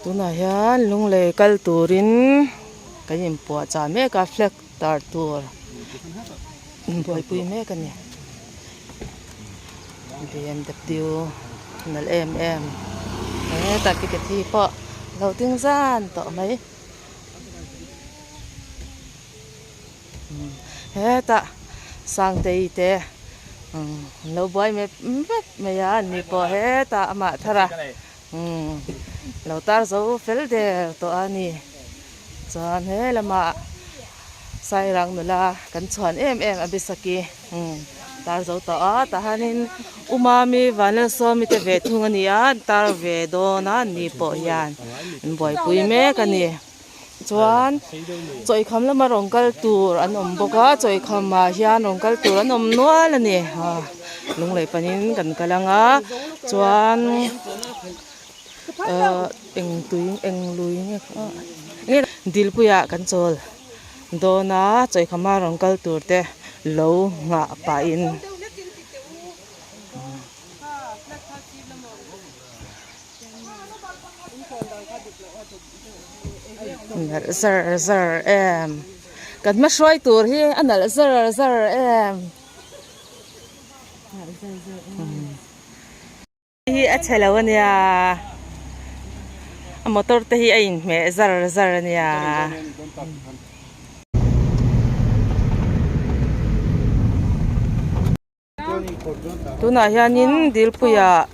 Tunah hian lunglei kal turin kan inpuahchah mek a flag tar tur buaipui mek a ni B_M_W nalh em em hetah ticket hi pawh a lo ding zan tawh mai hetah Sangtei te an lo buai mep mep mai a an ni pawh hetah amah thar a lo tar zo fel der tawh a ni chuan he lamah Sairang nula kan chhuan em em a Bisaki tar zo tawh a tah hianin U Mami Vanlalsawmi te ve thung a ni a an tar ve dawn a an ni pawh hian an buaipui mek a ni. Chuan chawihkham lama rawn kal tur an awm bawk a chawihkhamah hian rawn kal tur an awm nual a ni lunglei panin kan kal ang a chuan ahh eng tui eng lui nge kha dilpuiah kan chawl dawn a chawihkhama rawn kal tur te lo nghah pahin. Nalh zar zar em kan hma hruai tur hi a nalh zar zar em hi a chhe lo a nia a motor te hi a inhmeh zar zar a nia. Tunah hianin dilpuiah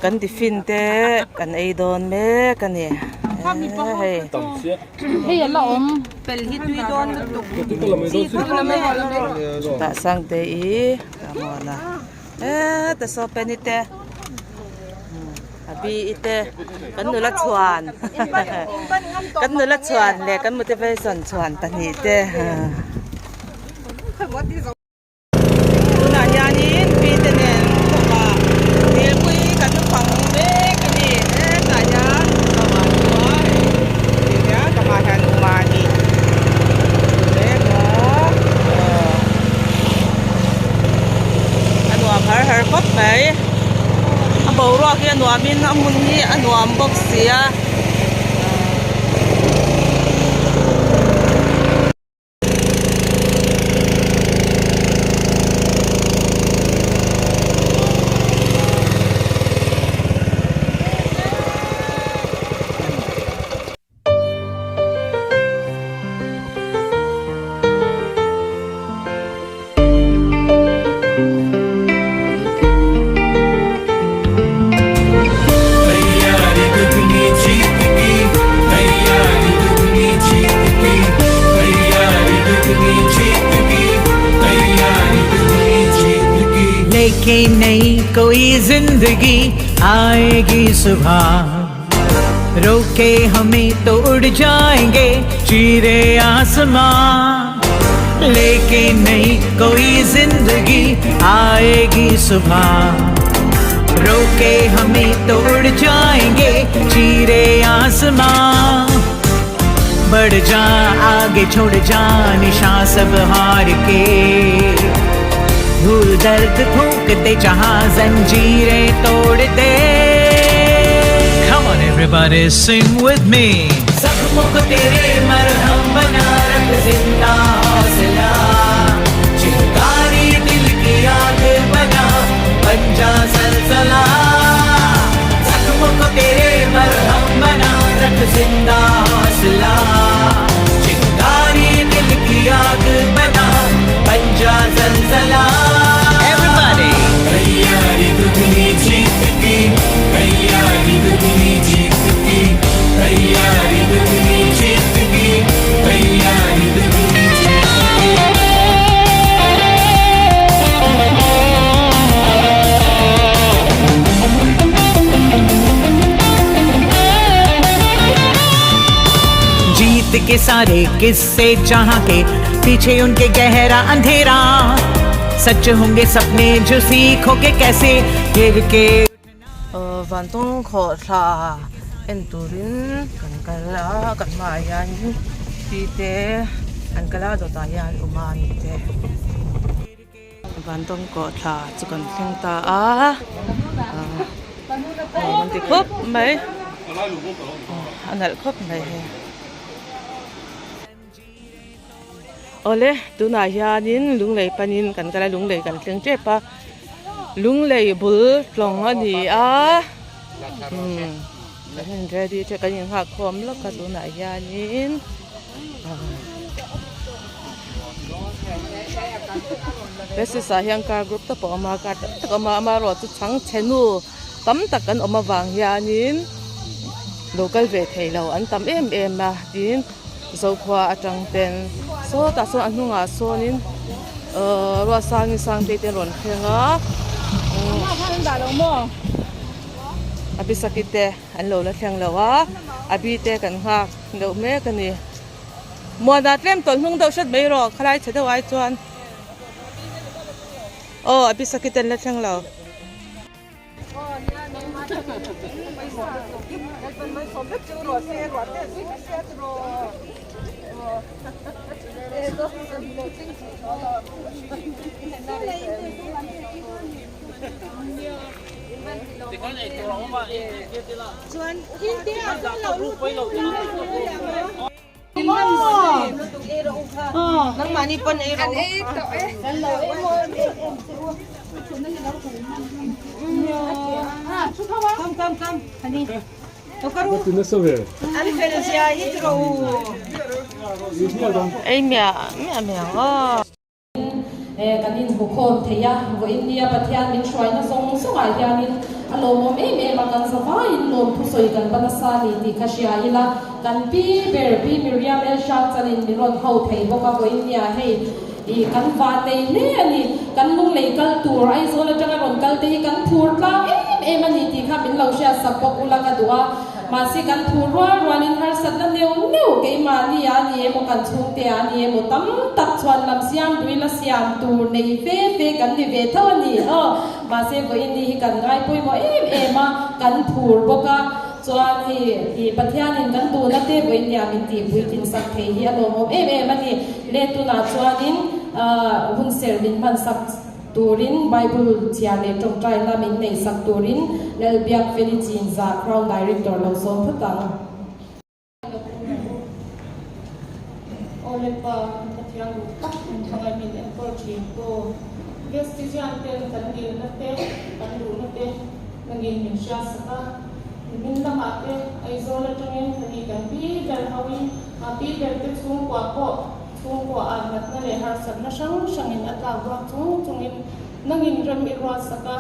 kan tiffin te kan ei dawn mek a ni hei. Chutah Sangte i ka muan a heta saw Penny te Abi i te kan nula chhuan kan nula chhuan leh kan motivation chhuan pahnih te. Tunah hianin pite nen kawngah dilpui kan fang mek a ni. Hetah hian chauh chuan ti hian kamah hian uma a ni mek a a nuam har har khawp mai. A boruak hi a nuamin a hmun hi a nuam bawk si a. लेके नई कोई जिंदगी आएगी सुबह रोके हमें तो उड़ जाएंगे चीरे आसमां लेके नई कोई जिंदगी आएगी सुबह रोके हमें तो उड़ जाएंगे चीरे आसमां बढ़ जा आगे छोड़ जा निशा सब हार के धूल दर्द फूक दे जहां जंजीरें तोड़ दे Come on everybody sing with me जख्मों को तेरे मरहम बना रख जिंदा हौसला चिंगारी दिल की आग बना बन जा जलजला जख्मों को तेरे मरहम बना रख जिंदा हौसला चिंगारी दिल की आग बना बन जा जलजला Everybody! तैयारी दुगनी जीत की तैयारी दुगनी जीत की तैयारी दुगनी जीत की तैयारी दुगनी जीत की जीत के सारे किस्से जहां के पीछे उनके गहरा अंधेरा सच होंगे सपने जो सीखोगे कैसे गिर के Vantawng khawhthla en turin kan kal a kan hmaah hian pi te an kal a dawtah hian awm a ni te vantawng kawhthla chu kan thleng ta a nuam an ti khawp mai. A nalh khawp mai hei. Awle tunah hianin lunglei panin kan kal a lunglei kan thleng tep a lunglei bul tlawng a ni a umm kan in ready tep kan innghak khawm lawk a tunah hianin Basis ah hian car group te pawh a awm a car tam tak a awm a amaherawhchu chhangchhe nu tam tak an awm avang hianin lo kal ve thei lo an tam em em a tin Zokhua atang ten sawtah sawn a hnungah sawnin ahh Ruatsangi Sangtei te rawn thleng a a bisaki te an lo la thleng lo a a bi te kan nghak deuh mek a ni Muana tlem tawlh hnung deuh hret mai rawh khalai chhe deuh ai chuan aw a bisaki te an la thleng lo. Ei miah miah miah ang aw. Kan inhmukhawm thei a, vawiin nia Pathian min hruaina zawng zawngah hianin a lawmawm em em a, kan zavaiin lawmthu sawi kan va nasa a ni tih kha hria ila, kan pi ber Pi Miriam El Hrangchalin min rawn ho thei bawk a, vawiin nia hei ih kan van nei hle a ni, kan lunglei kal tur Aizawl atanga rawn kal te hi kan phur tlang em em a ni tih kha min lo hriatsak bawk ula ka duh a. Mahse kan thu rual rualin harsatna neuh neuh keimahni a ni emaw kan chhungte a ni emaw tam tak chuan lam siam tui la siam tur nei fe fe kan ni ve tho a ni aw. Mahse vawiin ni hi kan ngai pawimawh em em a, kan phur bawk a, chuan hei ih Pathianin kan duhna te vawiin nia min tih puitlin sak thei hi a lawmawm em em a ni. Le tunah chuanin hunserh min hmansak. Turin Bible chhiar leh tawngtaina min neihsak turin Lalbiak Feli Chinza Crown Director lo sawm phawt ang. Aw Lalpa, kan Pathian duh tak min hmangaih min enkawl thin tu. Vestigian ten kan dilna te, kan duhna te nangin min hriatsak a. Nimin lamah te Aizawl atangin hemi kan pi ber hoin a pi ber te chhungkua pawh Chhungkua ah natna leh harsatna hrang hrangin a tlak ruak chung chungin nangin rem i ruatsak a,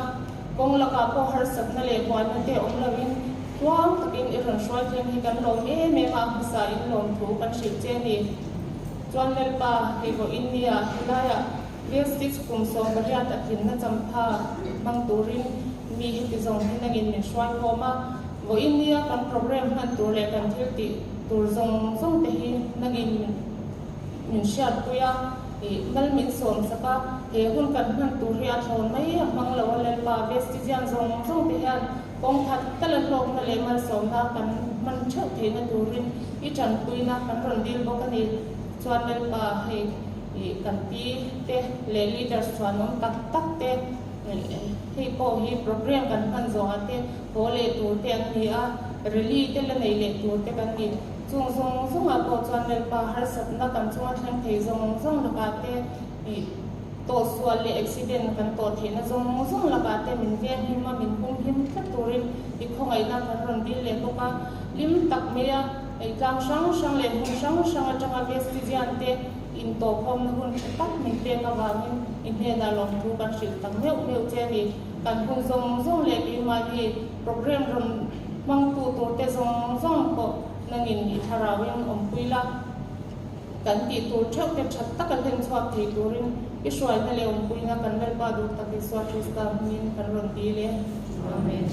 kawng lakah pawh harsatna leh buaina te awm loin tluang takin i rawn hruai thleng hi kan lawm em em a, hmasa in lawmthu kan hrilh che a ni. Chuan Lalpa, hei vawiin nia helaiah Bilstitch kum 18 a tlinna champha hmang turin mi heti zawng hi nangin min hruai khawm a, vawiin nia kan program hman tur leh kan thil tih tur zawng zawng te hi nangin min hriatpui a, ih mal min sawm sak a, he hun kan hman tur hi a thlawn mai a hmang lo a Lalpa Vestigian zawng zawng te hian kawng khat tal a hlawkna leh malsawmna kan hman theuh theihna turin i tanpuina kan rawn dil bawk a ni. Chuan Lalpa hei ih kan pi te leh leaders chhuanawm tak tak te hei pawh hi program kan hman zawngah te haw leh tur te an ni a, rally te la nei leh tur te kan ni. Chung zawng zawngah pawh chuan Lalpa harsatna kan chunga thleng thei zawng zawng lakah te ih tawhsual leh accident kan tawh theihna zawng zawng lakah te min veng him a, min hum him tlat turin i khawngaihna kan rawn dil leh bawk a. Hlim tak mai a, eitlang hrang hrang leh hmun hrang hrang atanga Vestigian te intawhkhawmna hun tha tak min pek avangin i hnenah lawmthu kan hrilh tak meuh meuh che a ni. Kan hun zawng zawng leh keimahni program rawn hmangtu turte zawng zawng pawh nangin i thlarauin awmpui la, kan tih tur theuh te that taka hlen chhuak thei turin i hruaina leh awmpuina kan Lalpa duh tak Isua Krista hmingin kan rawn dil e. Amen.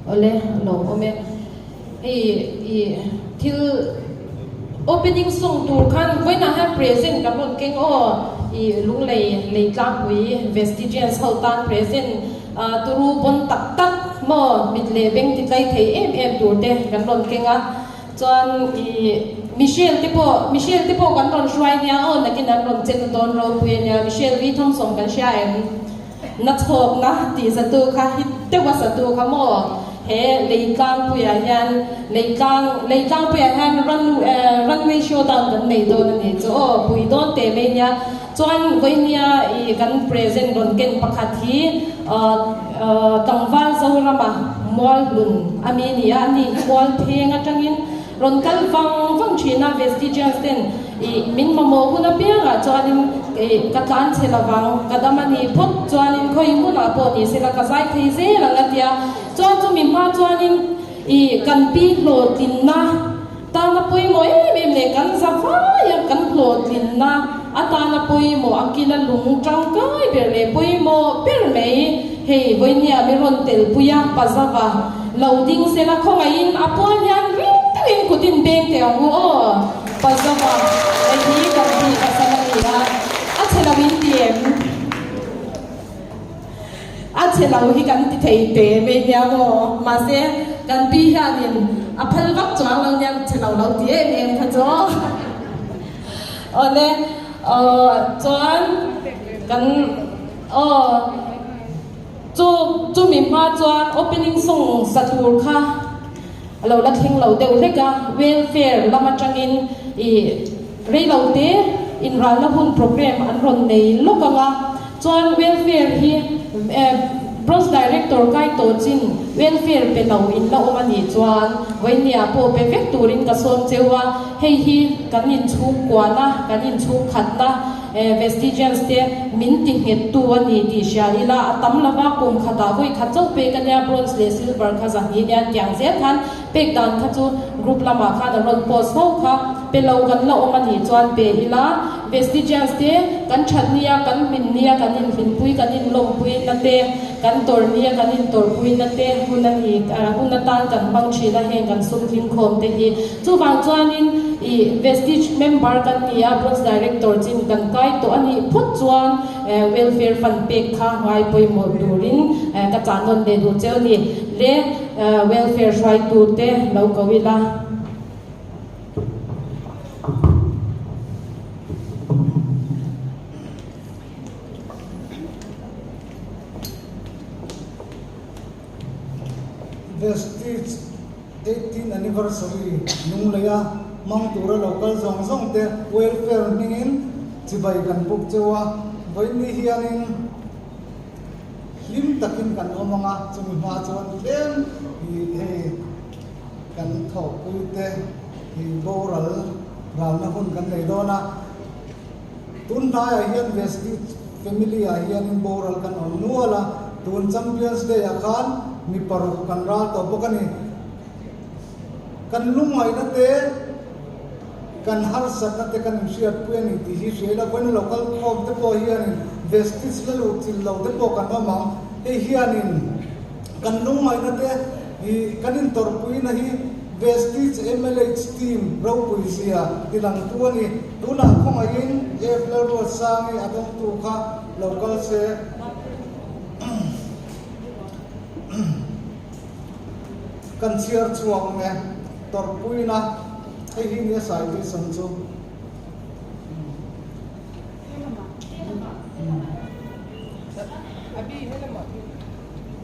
Awle, a lawmawm e. Hei i thil opening song tur khan vawiinah hian present kan rawn keng aw i lunglei lei tlangpui vestigians ho tan present turu bawn tak tak maw mit leh beng ti tlai thei em em tur te kan rawn keng a chuan i. Michelle te pawh Michelle te pawh kan rawn hruai nia aw nakin an rawn che ta dawn ropui a nia Michelle V Thompson kan hria em? Na chhawkna tih zatu kha hit deuh a satu kha maw he Leitlangpuiah hian Leitlang Leitlangpuiah hian run runway showdown kan nei dawn a nih chu aw pui dawn teh mai nia chuan vawinia ih kan present rawn ken pakhat hi tlangval Zorama Mualhlun a mi ni a ani Mualpheng atangin Rawn kal vang vang thin a, Vestigials ten ih min mamawh hun apiangah chuanin ih ka tlan chhe lovang, ka dam a nih phawt chuanin khawi hmunah pawh ni sela ka zai thei zel ang a tia. Chuan chumi hma chuanin ih kan pi hlawhtlinna tana pawimawh em em leh kan za vaia kan hlawhtlinna atana pawimawh a kila lung tangkai ber leh pawimawh ber mai hei vawinia mi rawn telpui a, Pazava. Lo ding sela khawngaihin a pual hian ring takin kut in beng teh ang u aw. Pazava, hei hi kan tih pasal a ni a, a chhe lo in ti em? A chhe lo hi kan ti thei teh mai nia maw? Mahse, kan pi hianin a phal vak chuang lo nia chhe lo lo ti em em kha chu aw. Awle, chuan kan aw. Chu chumi hma chuan opening song sa tur kha a lo la thleng lo deuh hlek a, welfare lam atangin ih reilo te inralna hun program an rawn nei lawk ang a, chuan welfare hi Bronze Director kai tawh chin welfare pe lo in la awm a nih chuan vawinia pawh pe vek turin ka sawm cheu a, hei hi kan inchhungkuana kan inchhungkhatna Vestigians te min ti nghet tu a ni tih hria ila a tam lova kum khatah vawi khat chauh pek a nia bronze leh silver kha zahni nia tiang zel khan pek dan kha chu group lamah khan a rawn post fo kha pe lo kan la awm a nih chuan pe ila Vestigians te kan that nia kan hmin nia kan inhlimpui kan inlawmpui na te kan tawrh nia kan intawrhpui na te hun a ni hun atan kan hmang thin a heng kan sum hlimkhawm te hi Chuvang chuanin ih Vestige member kan ni a, Bronze Director chin kan kai tawh a nih phawt chuan Welfare Fund pek kha ngai pawimawh turin ka chah nawn leh duh cheu ni. Le Welfare hruaitute lo ko ila. Vestige 18 Anniversary Lungleia hmang tura lo kal zawng zawng te welfare hmingin chibai kan buk cheu a, vawiin ni hianin hlim takin kan awm ang a, chumi hma chuan tlem ih hei kan thawhpui te ih boral ralna hun kan nei dawn a, tun hnaiah hian Vestige family ah hianin boral kan awm nual a, tun Champions Day ah khan mi paruk kan ral tawh bawk a ni. Kan lungngaihna te, kan harsatna te kan inhriatpui a ni tih hi hria ila, vawiin local khawm te pawh hianin vestige la luh chilh lo te pawh kan awm ang. Hei hianin kan lungngaihna te hi kan intawrhpuina hi vestige MLH team ropui zia tilangtu a ni. Tunah khawngaihin F Lalruatsangi a dawngtu kha lo kal se. Kan chhiar chhuak ang e, tawrhpuina hei hi nia sai tih sawn chu.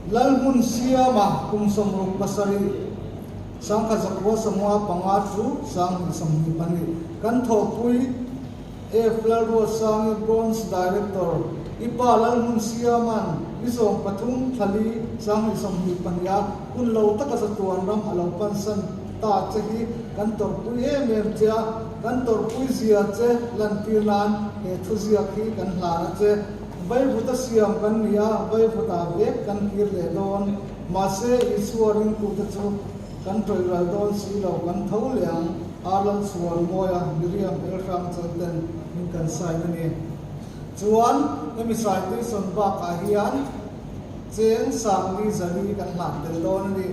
Lalhmun siama kum 67 sangkhat zakua samua panga chu sanghnih 22 kan thawhpui F Lalruatsangi Bronze Director i pa Lalhmun Siama'n ni 13 thlali 2022 a hun lo taka zatuan ram a lo pansan ta che hi kan tawrhpui em em che a, kan tawrhpui zia che lantir nan he thuziak hi kan hlan a che. Vaivuta siam kan ni a, vaivutah vek kan kir leh dawn. Mahse, Isua ringtute chu kan tawih ral dawn si lo, kan tho leh ang. Arlal chhuan mawia Miriam Elhrang chalten min kan sign a ni. Chuan hemi citation bakah hian cheng sangli zali kan hlan tel dawn a ni.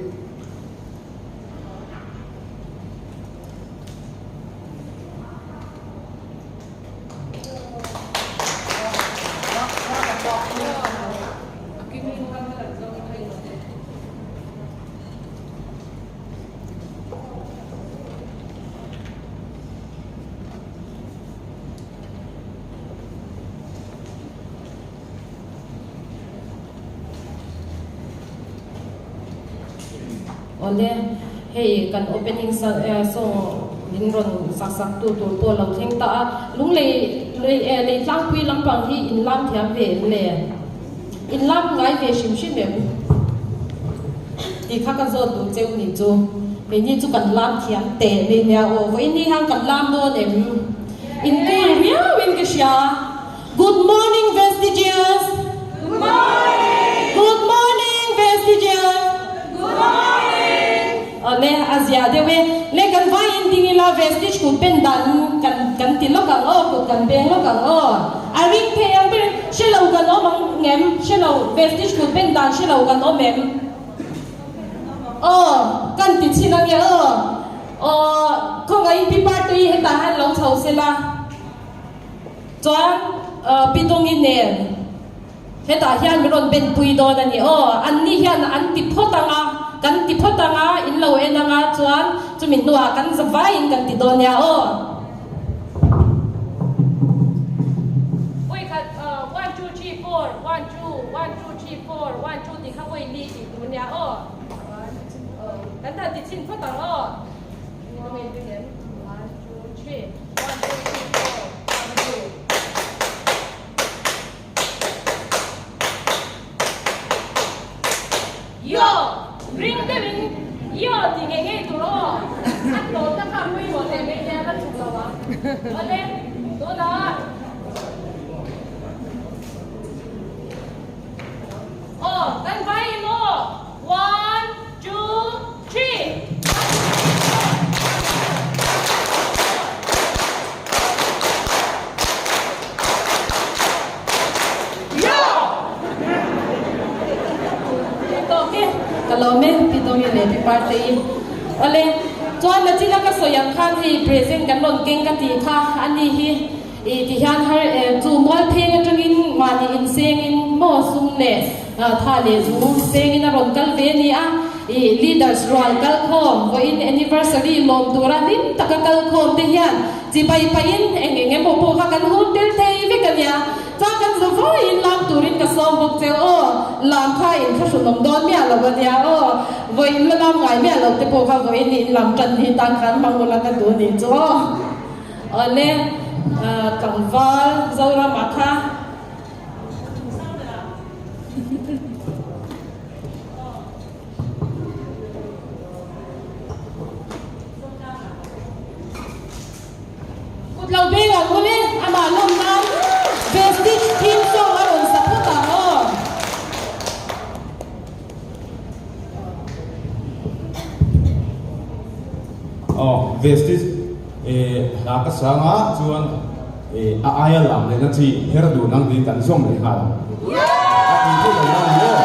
Awle, hei kan opening song min rawn sak sak tu tur pawh lo thleng ta a, lunglei lei lei tlangpui lampang hi in lam thiam ve em le? In lam ngai ve hrim hrim em? Tih kha ka zawt duh cheu ni chu. Keini chu kan lam thiam teh mai nia aw, vawiin ni hian kan lam dawn em? In cool riau in ka hria. Good morning Vestigians! Good morning! Good morning Vestigians! Good morning! Awle, a zia deuh e. Le kan vai in ding ila Vestige kut pen dan kan kan ti lawk ang aw, kut kan beng lawk ang aw. A ring thei ang ber hre lo kan awm ang ngem? Hre lo, Vestige kut pen dan hre lo kan awm em? Aw, kan ti chhin ange aw. Aw, khawngaih in pi Partei hetah hian lo chho sela. Chuan Pi Dungi nen hetah hian min rawn benpui dawn a ni aw. Anni hian an ti phawt ang a, kan ti phawt ang a, in lo en ang a, chuan chumi hnuah kan za vaiin kan ti dawn nia aw. Vawikhat one two three four, one two, one two three four, one two tih kha vawi li tih tur nia aw. Kan han ti chhin phawt ang aw. One two three. One two three four. One two. Yo! Ring deuhin yo ti ngei ngei tur aw. A tlawmna kha pawimawh leh mai nia la chuk lo ang. Awle, tunah. Aw, kan vai in aw. One, two, three. Ka lawm e, Pi Dawmi leh Pi Partei. Awle, chuan nachina ka sawi ang khan hei present kan rawn keng ka tih kha a ni hi. I ti hian har chu mual pheng atangin mahni insengin maw sum leh tha leh zu sengin a rawn kal ve a ni a. I leaders rual kal khawm vawiin anniversary lawm tura hlim taka kal khawm te hian chibai pahin eng eng emaw pawh kha kan hun tel thei vek a nia. Chuan kan za vawiin lam turin ka sawm bawk che aw, lam kha in thlahrunawm dawn miah lo a nia aw, vawiin la lam ngai miah lo te pawh kha vawiin in lam tan hi tan khan hmang ula ka duh ni chu aw. Awle, tlangval Zorama kha. Kut lo beng ang ule, amah lawm nan Vestige theme song a rawn sa phawt ang aw. Aw, Vestige hla ka sang a, chuan a aia lam lehna chi her dun ang tiin kan zawm leh nghal ang. A tih theih lo nan ni aw.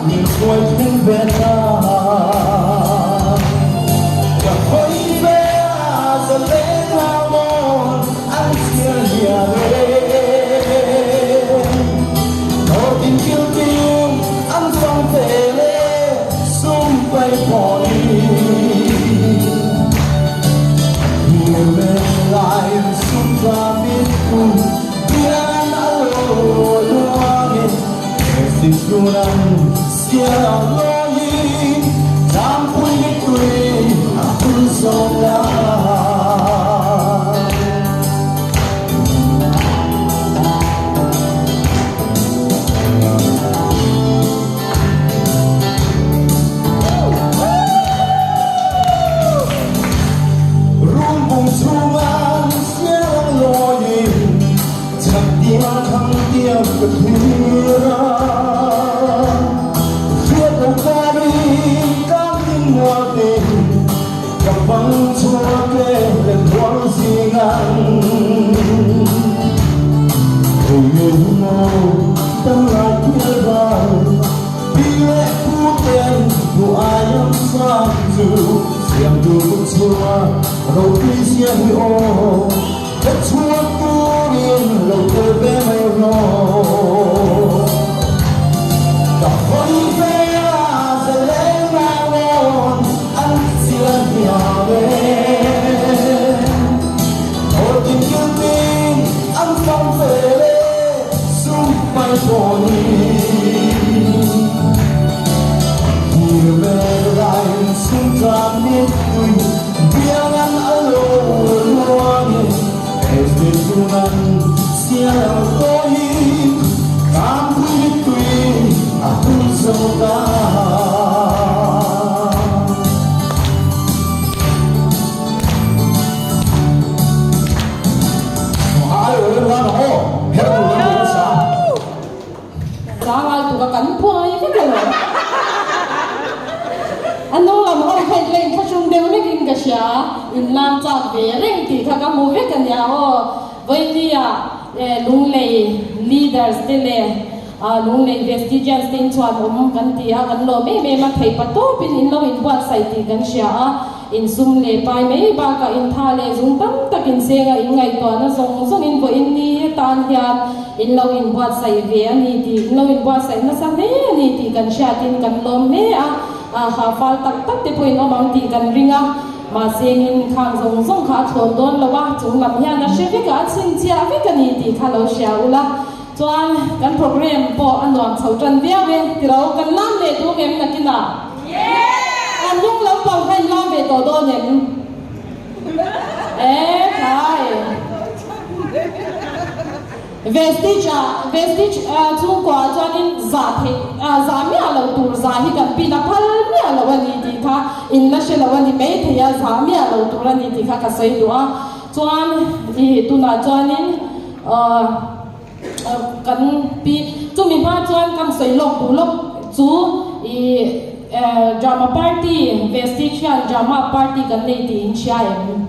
Min hruai thleng ve ta. Ka hawi ve a zalen a mawn an chhiar hian e. Hlawhtin thil tin an fang vel e sum pai pawhin. Hlir ve lai sum tla mittu bian a lo luangin he sichuan sial lawiin tlangpui mittui a phun zawk lai. Runbung chhunga sial lawiin chhak tiang thang tiang ka thlir a. Hriat lo karin kan ding mual tin ka bang chhuak e let rual zingan. Ui tam lai thil ral pi leh pu ten duh ai ang sang chu siam tur hun chhuak ropui zia hi aw ka chhuak turin lo tel ve mai rawh. Ka hawi ve a zalen a rawn an chian hiam e. Hlawhtling kiltin an fang fel e sum hmai pawhin. Hir vel laiin sum tlan mittui biangan a lo luangin Thursday chuan sial ang tawiin Tanpui mittui a hun zo ta. Zangai tuk a kan phuai vek alo. A hnung lam ho kha in la inthlahrung deuh lek in ka hria, in lam chak ve reng tih kha ka hmu vek a nia aw. Vawinia Lunglei leaders te leh Lunglei Vestigians te in chuan awm kan ti a, kan lawm em em a, theih pa tawpin in lo inbuatsaih tih kan hria a. Insum leh pai mai bakah intha leh zung tam tak insenga inngaihtuahna zawng zawngin vawiin ni atan hian in lo inbuatsaih ve a ni tih, in lo inbuatsaih nasa hle a ni tih kan hriatin kan lawm hle a, ha fal tak tak te pawhin awm ang tih kan ring a, mahse in khang zawng zawng kha a thlawn dawn lo a, chung lam hian a hre vek a, a chhinchhiah vek a ni tih kha lo hria ula, chuan kan program pawh a nuam chho tan viau e, tiro kan lam leh duh ngem nakinah. A hnung lampang kha in lam ve tawh dawn em? E khai. Vestige ah Vestige chhungkua ah chuanin za theih za miah loh tur za hi kan pin a phal miah loh a ni tih kha in la hre lo a ni maithei a, za miah loh tur a ni tih kha ka sawi duh a. Chuan i tunah chuanin Kan pi chumi hma chuan kan sawi lawk duh lawk chu i drama party Vestige hian drama party kan nei tih in hria em?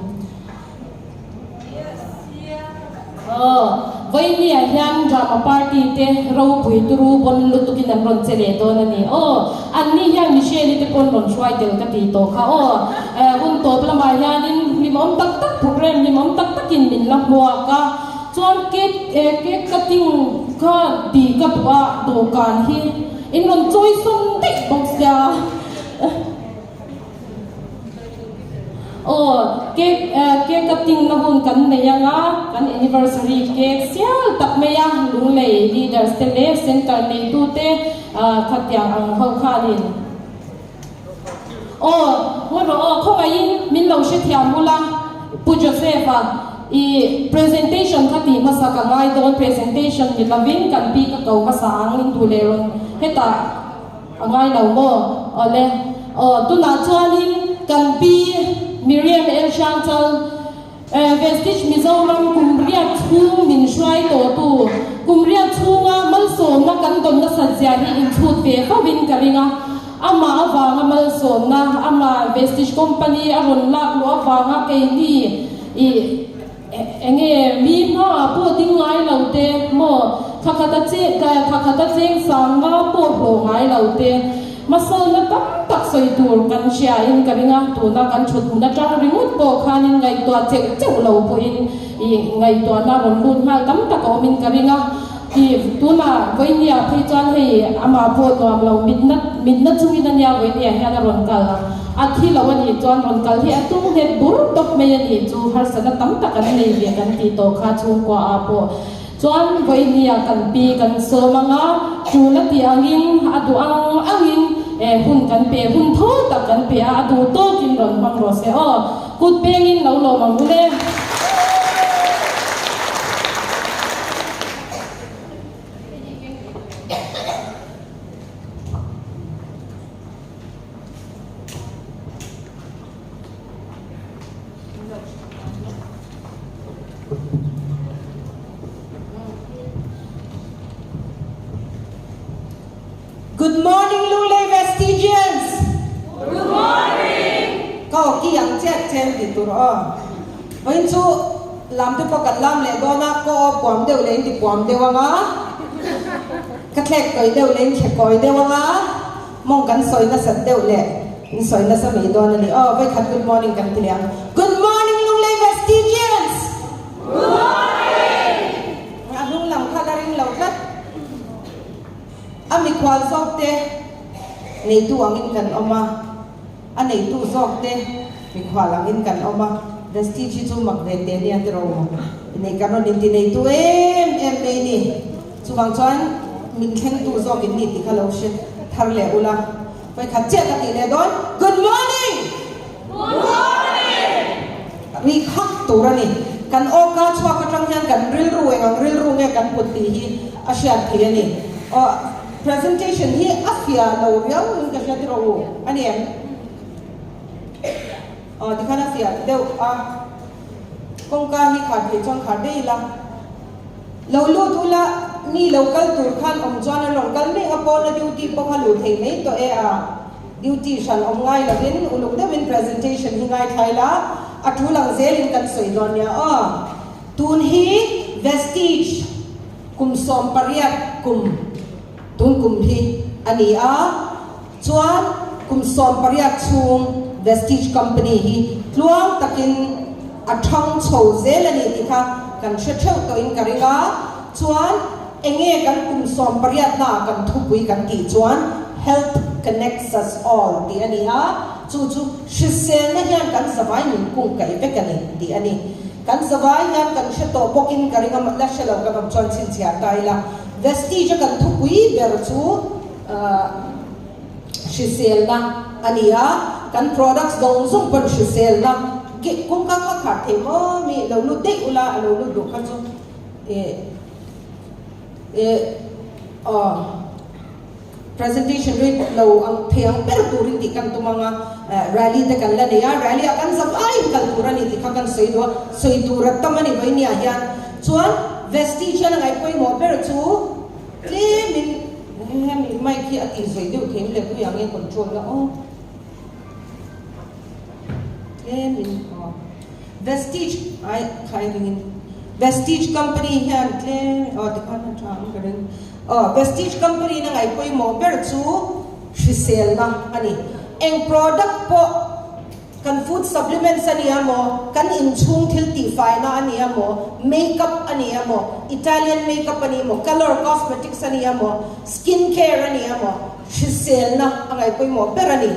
Aw Vawinia hian drama party te ropui turu pawn lutuk in an rawn che leh dawn a ni. Aw anni hian Michelle-i te pawn rawn hruai tel ka tih tawh kha aw. Hun tawp lamah hianin hlimawm tak tak program hlimawm tak takin min la hmuak a. Chuan cake eh cake cutting kha ti ka duh a dawhkan hi in rawn chawi sawn daih bawk sia aw cake eh cake cutting na hun kan nei anga kan anniversary cake sial tak mai a Lunglei leaders te leh center neitu te ah khatiang ang ho khanin Aw, ngaw rawh aw, khawngaihin min lo hrethiam ula Pu Joseph-a i presentation kha tih hmasa ka ngai dawn, presentation ni lovin kan pi ka ko hmasa ang in duh leh rawn hetah a ngai lo maw? Awle, aw tunah chuanin kan pi Miriam Elshangchal Vestige Mizoram kum riat chhung min hruai tawhtu, kum riat chhunga malsawmna kan dawn nasat zia hi inchhut ve fovin ka ring a. Amah avanga malsawmna, amah Vestige Company a rawn lak luh avanga keini i enge mi hmaah pawh ding ngai lo te maw? Thla khat a che thla khat a cheng sang nga pawh hlawh ngai lo te. Hmasawnna tam tak sawi tur kan hria in ka ring a, tuna kan thut hmun atang ringawt pawh khanin ngaihtuah cheuh cheuh lo pawhin ih ngaihtuahna rawn lut nghal tam tak a awm in ka ring a. Ih tunah Vawinia phei chuan hei amah pawh nuam lo mitna mitna chungin a nia Vawinia hian a rawn kal a, a thi lo a nih chuan rawn kal hi a tum nghet bur tawp mai a nih chu harsatna tam tak an nei ve kan tih tawh kha chhungkua ah pawh. Chuan vawinia kan pi kan sawm ang a, tul a tih angin a duh ang angin eh hun kan pe, hun tho tak kan pe a, a duh tawkin rawn hmang rawh se aw. Kut pengin lo lawm ang u le. Good morning Lunglei Vestigians! Good morning! Ka aw ki ang chiat chen tih tur aw. Vawiin chu lam te pawh kan lam leh dawn a, ka aw puam deuh leh in ti puam deuh ang a, ka thlek kawi deuh leh in thlek kawi deuh ang a, mawng kan sawi nasat deuh leh in sawi nasa mai dawn a ni aw. Vawikhat good morning kan ti leh ang. Good morning Lunglei Vestigians! Good morning! A hnung lam kha la ring lo tlat. A mikhual zawk te neitu angin kan awm a, a neitu zawk te mikhual angin kan awm a. Vestige hi chu mak ve teh nia tiraw maw? Nei kan rawn inti neitu em em mai ni. Chuvang chuan min thlengtu zawk in ni tih kha lo hre thar leh ula. Vawikhat chiah ka tih leh dawn, Good morning! Good morning! Ri khak tur a ni. Kan awka chhuak atang hian kan rilru eng ang rilru nge kan put tih hi a hriat thei a ni. Aw, presentation hi a fiah lo riau in ka hria tiraw u a ni em? Aw, tikhan a fiah deuh a. Kawngka hi khar theih chuan khar daih ila. Lo lut ula, mi lo kal tur khan awm chuan an rawn kal mek a, pawna duty pawh kha luh thei mai tawh e a, duty hran awm ngai lovin uluk deuhin presentation hi ngaithlai la, a tul ang zelin kan sawi dawn nia aw. Tun hi Vestige kum 18 kum tun kum hi a ni a, chuan kum 18 chhung Vestige company hi tluang takin a thang chho zel a ni tih kha kan hre theuh tawhin ka ring a, chuan enge kan kum 18 naah kan thupui kan tih chuan Health Connects Us All tih a ni a, chu chu hriselna hian kan zavai min kung kaih vek a ni tih a ni. Kan zavai hian kan hre tawh bawkin ka ring a, la hre lo kan awm chuan chhinchhiah ta ila. Vestige a kan thupui ber chu hriselna a ni a, kan products zawng zawng pawn hriselna Kih kawngka kha khar thei maw mi lo lut daih ula a lo lut duh kha chu eh eh aw presentation rei lo ang thei ang ber turin tih kan tum ang a rally te kan la nei a rally ah kan zavaiin kal tur a ni tih kha kan sawi duh a sawi tur a tam a ni vawinia hian chuan vestige hian a ngaihpawimawh ber chu tlemin hemi mic hi a tih zawi deuh thei em le puia nge control na aw. Tlemin aw. Vestige ai khai ringin Vestige company hian tlem aw tikhan a tha ang ka ring. Aw Vestige company na ngaih pawimawh ber chu hriselna a ni. Eng product pawh kan food supplements a ni a maw, kan inchhung thil tihfaina a ni a maw, makeup a ni a maw, Italian makeup a ni maw, colour cosmetics a ni a maw, skin care a ni a maw, hriselna a ngaih pawimawh ber a ni.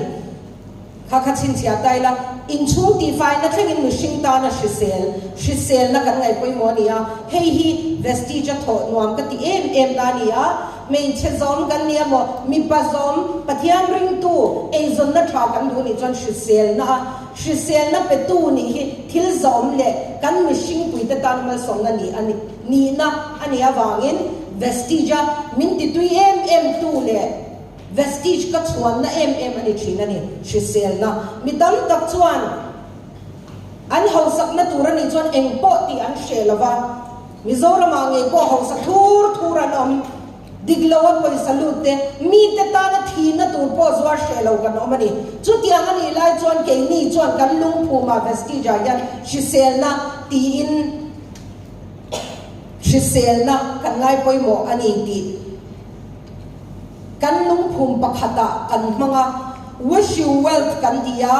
Kha kha chhinchhiah ta ila, inchhung tihfaina thlengin mihring tana hrisel, hriselna kan ngaih pawimawh a ni a, hei hi Vestige-a thawh nuam ka ti em em na a ni a, hmeichhe zawm kan ni emaw, mipa zawm, Pathian ringtu, eizawnna tha kan duh nih chuan hriselna a, hriselna petu nih hi thil zawm leh kan mihringpuite tan malsawmna nih a ni, nihna a nih avangin Vestige-a min titui em em tu leh Vestige ka chhuanna em em a ni thin a ni, hriselna. Mi tam tak chuan an hausakna tur a nih chuan eng pawh tih an hreh lo va, Mizoramah ngei pawh hausa thur thur an awm, dik lo a pawisa lut te, mite tana thihna tur pawh zuar hreh lo kan awm a ni. Chutiang a nih lai chuan keini chuan kan lungphumah Vestige-ah hian hriselna tiin. Hriselna kan ngai pawimawh a ni tih kan lungphum pakhatah kan hmang a, Wish you wealth kan ti a,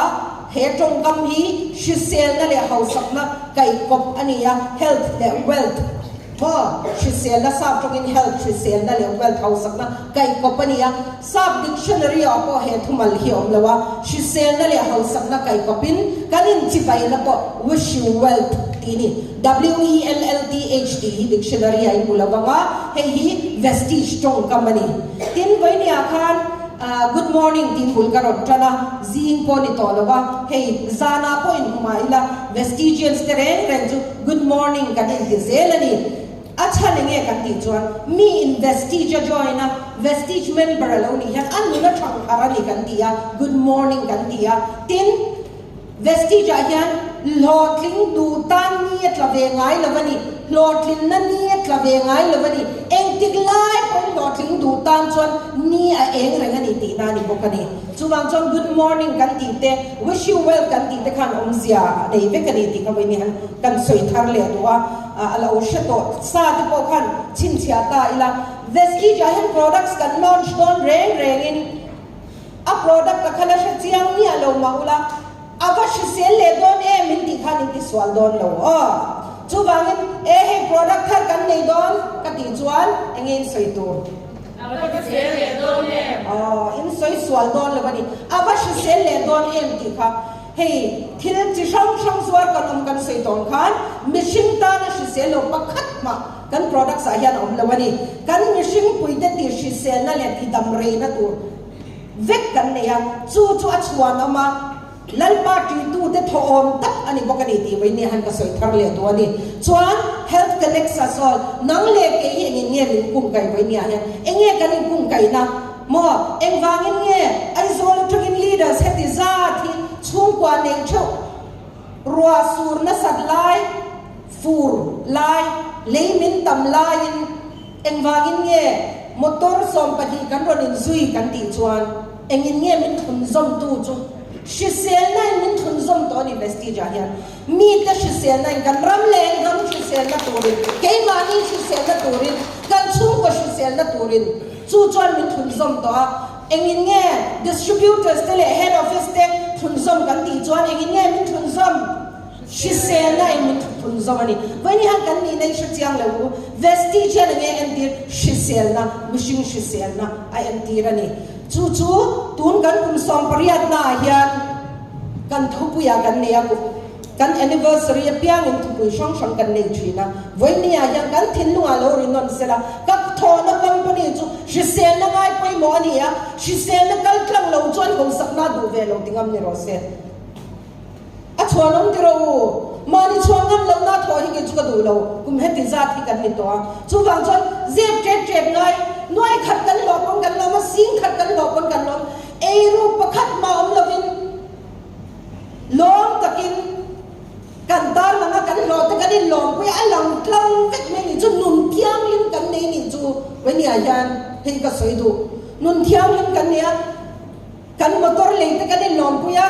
he tawngkam hi hriselna leh hausakna kaihkawp a ni a, health leh wealth maw, hriselna sap tawngin health hriselna leh wealth hausakna kaihkawp a ni a, sap dictionary ah pawh he thumal hi a awm lo a, hriselna leh hausakna kaihkawpin kan inchibaina pawh wish you wealth tih a ni. WELLTH tih hi dictionary ah in hmu lo vang a, hei hi Vestige tawngkam a ni. Tin, vawinia khan Good morning tih bul ka rawn tan a, zing pawh ni tawh lo va, hei zanah pawh in hmu mah ila Vestigians te reng reng chu Good morning kan inti zel a ni. A chhan enge kan tih chuan mi in Vestige a join a, Vestige member a lo nih hian a nun a thang thar a ni kan ti a, Good morning kan ti a. Tin, Vestige ah hian hlawhtling duh tan ni a tla ve ngai lo a ni, hlawhtlinna ni a tla ve ngai lo a ni, engtik lai pawhin hlawhtling duh tan chuan ni a eng reng a ni tihna a ni bawk a ni. Chuvang chuan good morning kan tih te, wish you well kan tih te khan awmzia a nei vek a ni tih kha vawiin hian kan sawi thar leh duh a, a lo hre tawh sa te pawh khan chhinchhiah ta ila. Vestige ah hian products kan launch dawn reng rengin, A product a kha la hre chiang miah lo mah ula, a va hrisel leh dawn em min tih khan in ti sual dawn lo aw. Chuvangin e hei product thar kan nei dawn ka tih chuan enge in sawi tur? A va hrisel leh dawn em? Aw, in sawi sual dawn lo a ni. A va hrisel leh dawn em tih kha hei thil chi hrang hrang zuar kan awm kan sawi tawn khan mihring tana hrisel lo pakhat mah kan products ah hian a awm lo a ni. Kan mihring puite tih hriselna leh tih dam reina tur vek kan nei a, chu chu a chhuan awm a, Lalpa ṭitute thawhawm tak a ni bawk a ni tih vawinia han ka sawi thar leh duh a ni. Chuan Health Connects ah sawn nang leh kei hi engin nge min kungkaih vawinia hian enge kan inkungkaihna maw? Engvangin nge Aizawl aṭangin leaders heti zat hi chhungkua nei ṭheuh ruah sur nasat lai, fur lai, lei min tam laiin Engvangin nge motor 12 kan rawn inzui kan tih chuan engin nge min thlunzawmtu chu hriselnain min thlunzawm tawh a ni Vestige ah hian mite hriselnain kan ram leh hnam hriselna turin keimahni hriselna turin kan chhungkaw hriselna turin chu chuan min thlunzawm tawh a engin nge distributors te leh head office te thlunzawm kan tih chuan engin nge min thlunzawm Hriselna in min thutphun zawk a ni. Vawiin hian kan nihna hi hre chiang lo u. Vestige hian enge entir? Hriselna, mihring hriselna a entir a ni. Chu chu tun kan kum 18 naah hian kan thupuiah kan nei a, kan anniversary apiangin thupui hrang hrang kan nei thin a. Vawiinniah hian kan thinlungah lo ri nawn sela, ka thawhna company chu hriselna ngai pawimawh a ni a, hriselna kal tlang lo chuan hausakna duh ve lo ti ngam ni rawh se. A chhuan awm tiraw u? Mahni chhuan ngam lohna thawh hi kei chu ka duh lo, kum heti zat hi kan ni tawh a. Chuvang chuan zep ṭet ṭet ngai, nuai khat kan hlawh pawn kan lawm a, sing khat kan hlawh pawn kan lawm. Eiru pakhat mah awm lovin lawm takin kan tarlang a, kan hlawh te kan inlawmpui a, a lang tlang vek mai nih chu nun thianghlim kan nei nih chu Vainia hian hei ka sawi duh. Nun thianghlim kan nei a. Kan motor lei te kan inlawmpui a,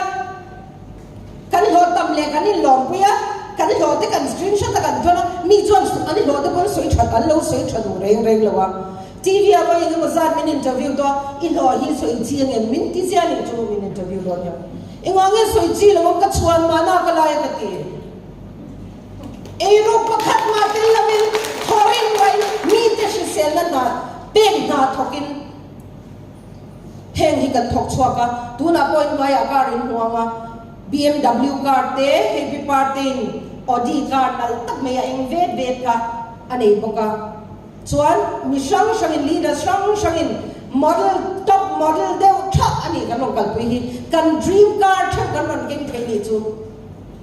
kan hlawh tam leh kan inlawmpui a, kan hlawh te kan screenshot a kan thawn a, mi chuan an hlawh te pawn sawi that an lo sawi tha duh reng reng lo a. TV ah pawh engemaw zat min interview tawh a, i hlawh hi sawi chi ang em? Min ti zia nih chu min interview dawn hian. Engah nge sawi chi lo ang ka chhuan mahna ka lai a ka ti. Eiruk pakhat mah tel lovin thawrin ruain mite hriselna hna pek hna thawkin, Heng hi kan thawk chhuak a, tunah pawh in hmaiah car in hmu ang a, BMW car te, hei pi Partein Audi car nalh tak mai a eng vet vet kha a nei bawk a. Chuan mi hrang hrangin, leaders hrang hrangin model, top model deuh thah a ni kan rawn kalpui hi, kan dream car theuh kan rawn keng thei nih chu.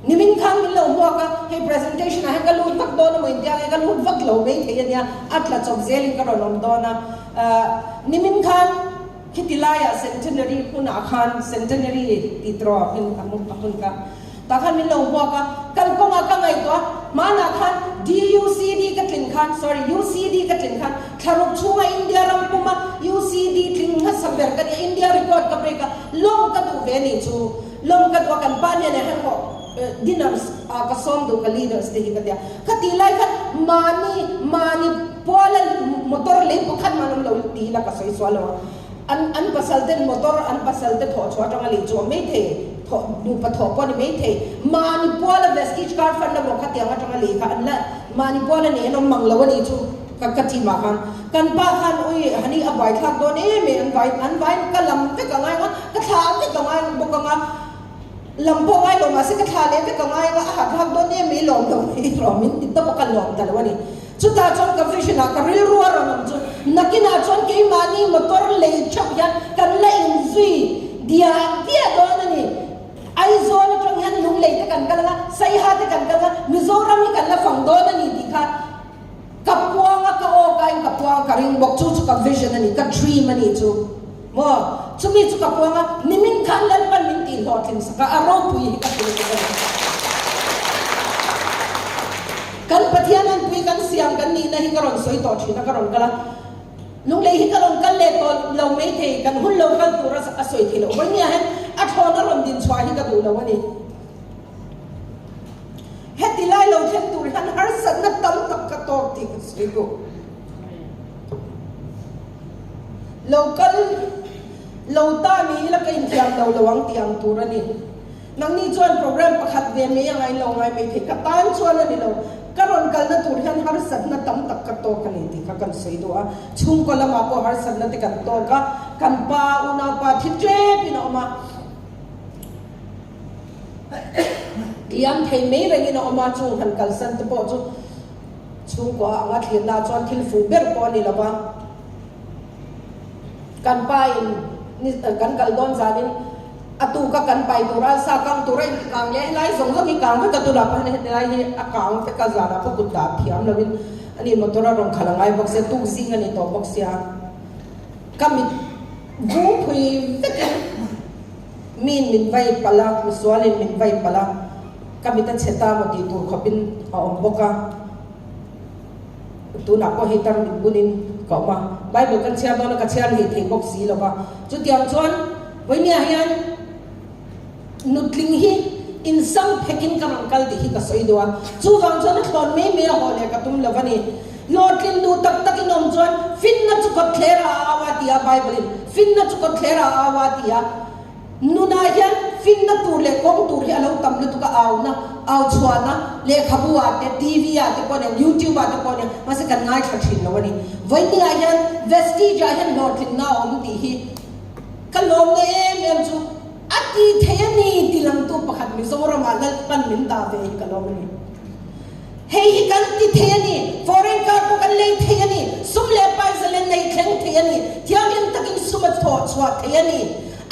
Nimin khan min lo hmuak a, hei presentation ah hian ka lut vak dawn a maw intia nge ka lut vak lo mai thei a nia, a tla chawp zelin ka rawn awm dawn a. Nimin khan khiti laiah centenary hmunah khan centenary tih tawh a hmun a hmun kha tah khan min lo hmuak a, kalkawngah ka ngaihtuah a, hmanah khan DUCD ka tlin khan sorry UCD ka tlin khan thlaruk chhunga India ram puma UCD tling hmasa ber ka nia, India record ka break a, lawng ka duh ve nih chu. Lawm ka duh a, kan pa nen hian hawh dinners ah ka sawm duh ka leaders te hi ka tia. Kha tih lai khan mahni mahni puala motor lei pakhat man awm lo ti ila ka sawi sual lo ang. An an pasal ten motor an pasal te thawh chhuah atanga lei chu a awm mai thei, thawh nupa thawh pawh a ni mai thei. Mahni puala Vestige car fund emaw khatiang atanga lei kha an la mahni puala nei an awm mang lo a nih chu ka ka team ah khan. Kan pa khan ui hani a buaithlak dawn em em an vai an vai ka lam vek a ngai ang a, ka thlah vek a ngai bawk ang a. Lam pawh ngai lo mahse ka thla leh vek a ngai a, a hat hak dawn em mai lawm lo mai rawh min ti tawp a ka lawm ta lo a ni. Chutah chuan ka vision ah ka rilru a rawn awm chu nakinah chuan keimahni motor lei theuh hian kan la inzui diah diah dawn a ni. Aizawl atang hian Lunglei te kan kal anga, Saiha te kan kal anga, Mizoram hi kan la fang dawn a ni tih kha ka puang a, ka aw kain ka puang a, ka ring bawk. Chu chu ka vision a ni, ka dream a ni chu. Maw? Chumi chu ka puang a, nimin khan Lalpan min tih hlawhtling sak a, a ropui hi ka hrilh tuk a ni. Kan Pathian anpui kan siam kan nihna hi ka rawn sawi tawh thin a, ka rawn kal a, Lunglei hi ka rawn kal leh tawh lo maithei, kan hun lo kal tur a sawi thei loh vawinia hian a thlawn a rawn din chhuah hi ka duh lo a ni. Heti lai lo thleng tur hian harsatna tam tak ka tawk tih ka sawi duh. Lo kal lo ta ni ila ka inthiam lo lo ang tih ang tur a ni. Nangni chuan program pakhat ve mai anga in lo ngai mai thei. Ka tan chuan a ni lo. Ka rawn kalna tur hian harsatna tam tak ka tawk a ni tih kha kan sawi duh a. Chhungkaw lamah pawh harsatna te kan tawk a, kan pa unaupa thi tepin a awm a. Liam thei mai rengin a awm a, chung han kalsan te pawh chu Chhungkua anga thlirna chuan thil fuh ber pawh a ni lo va, kan pa in kan kal dawn zanin a tuka kan pai tur a sa kang tur a inti kang leh helai zawng zawng hi kang vek a tunah pawh hian helai hi a kang vek a zanah pawh kut dah thiam lovin ani motor a rawn khalh a ngai bawk sia tuk zing a ni tawh bawk sia ka mit vung phui vekin miin min vai palh a misualin min vai palh a. Ka mit a chhe ta maw tih tur khawpin a awm bawk a, tunah pawh hei tar mit bunin ka awm a, Bible kan chhiar dawn a ka chhiar leh thei bawk si lo va, chutiang chuan vawinia hian nutling hi insang phekin ka rawn kal tih hi ka sawi duh a, chuvang chuan a thlawn mai mai a haw leh ka tum lo va ni. Hlawhtlin duh tak takin awm chuan finna chu kawtthler a au a ti a, Bible in finna chu kawtthler a au a ti a. Nunah hian finna tur leh kawng tur hi a lo tam lutuk a, auna, au chhuahna, lehkhabu ah te, TV ah te pawh nen, YouTube ah te pawh nen, mahse kan ngaithla thin lo a ni. Vawinia hian Vestige ah hian hlawhtlinna a awm tih hi ka lawmna em em chu a ti thei a ni ti langtu pakhat Mizoramah Lalpan min dah ve hi ka lawm a ni. Hei hi kan ti thei a ni, foreign car pawh kan lei thei a ni, sum leh paisa len nei thleng thei a ni, thianghlim takin sum a thawh chhuah thei a ni,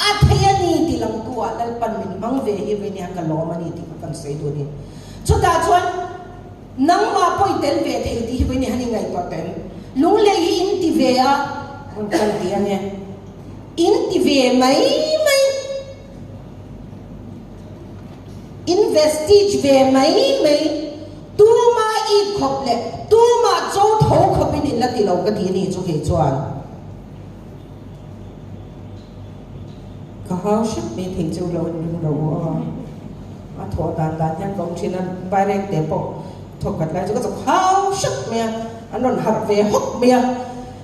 a thei a ni ti langtu ah Lalpan min hmang ve hi vei nia ka lawm a ni tih kha kan sawi duh a ni. Chutah chuan nangmah pawh i tel ve thei tih hi vei nia han ingaihtuah tawh em? Lunglei hi in ti ve a, rawn kal ti ange, in ti ve mai mai. In vestige ve mai mai, tuma it khawp leh tuma cho tho khawpin in la ti lo ka ti a ni chu kei chuan. Ka hau hrep mai thei chu lo in ring lo aw. A thawh dan dan hian ka awm thin a, vaireng te pawh thawk khat lai chu ka chawk hau hrep mai a, an rawn harh ve hawk mai a.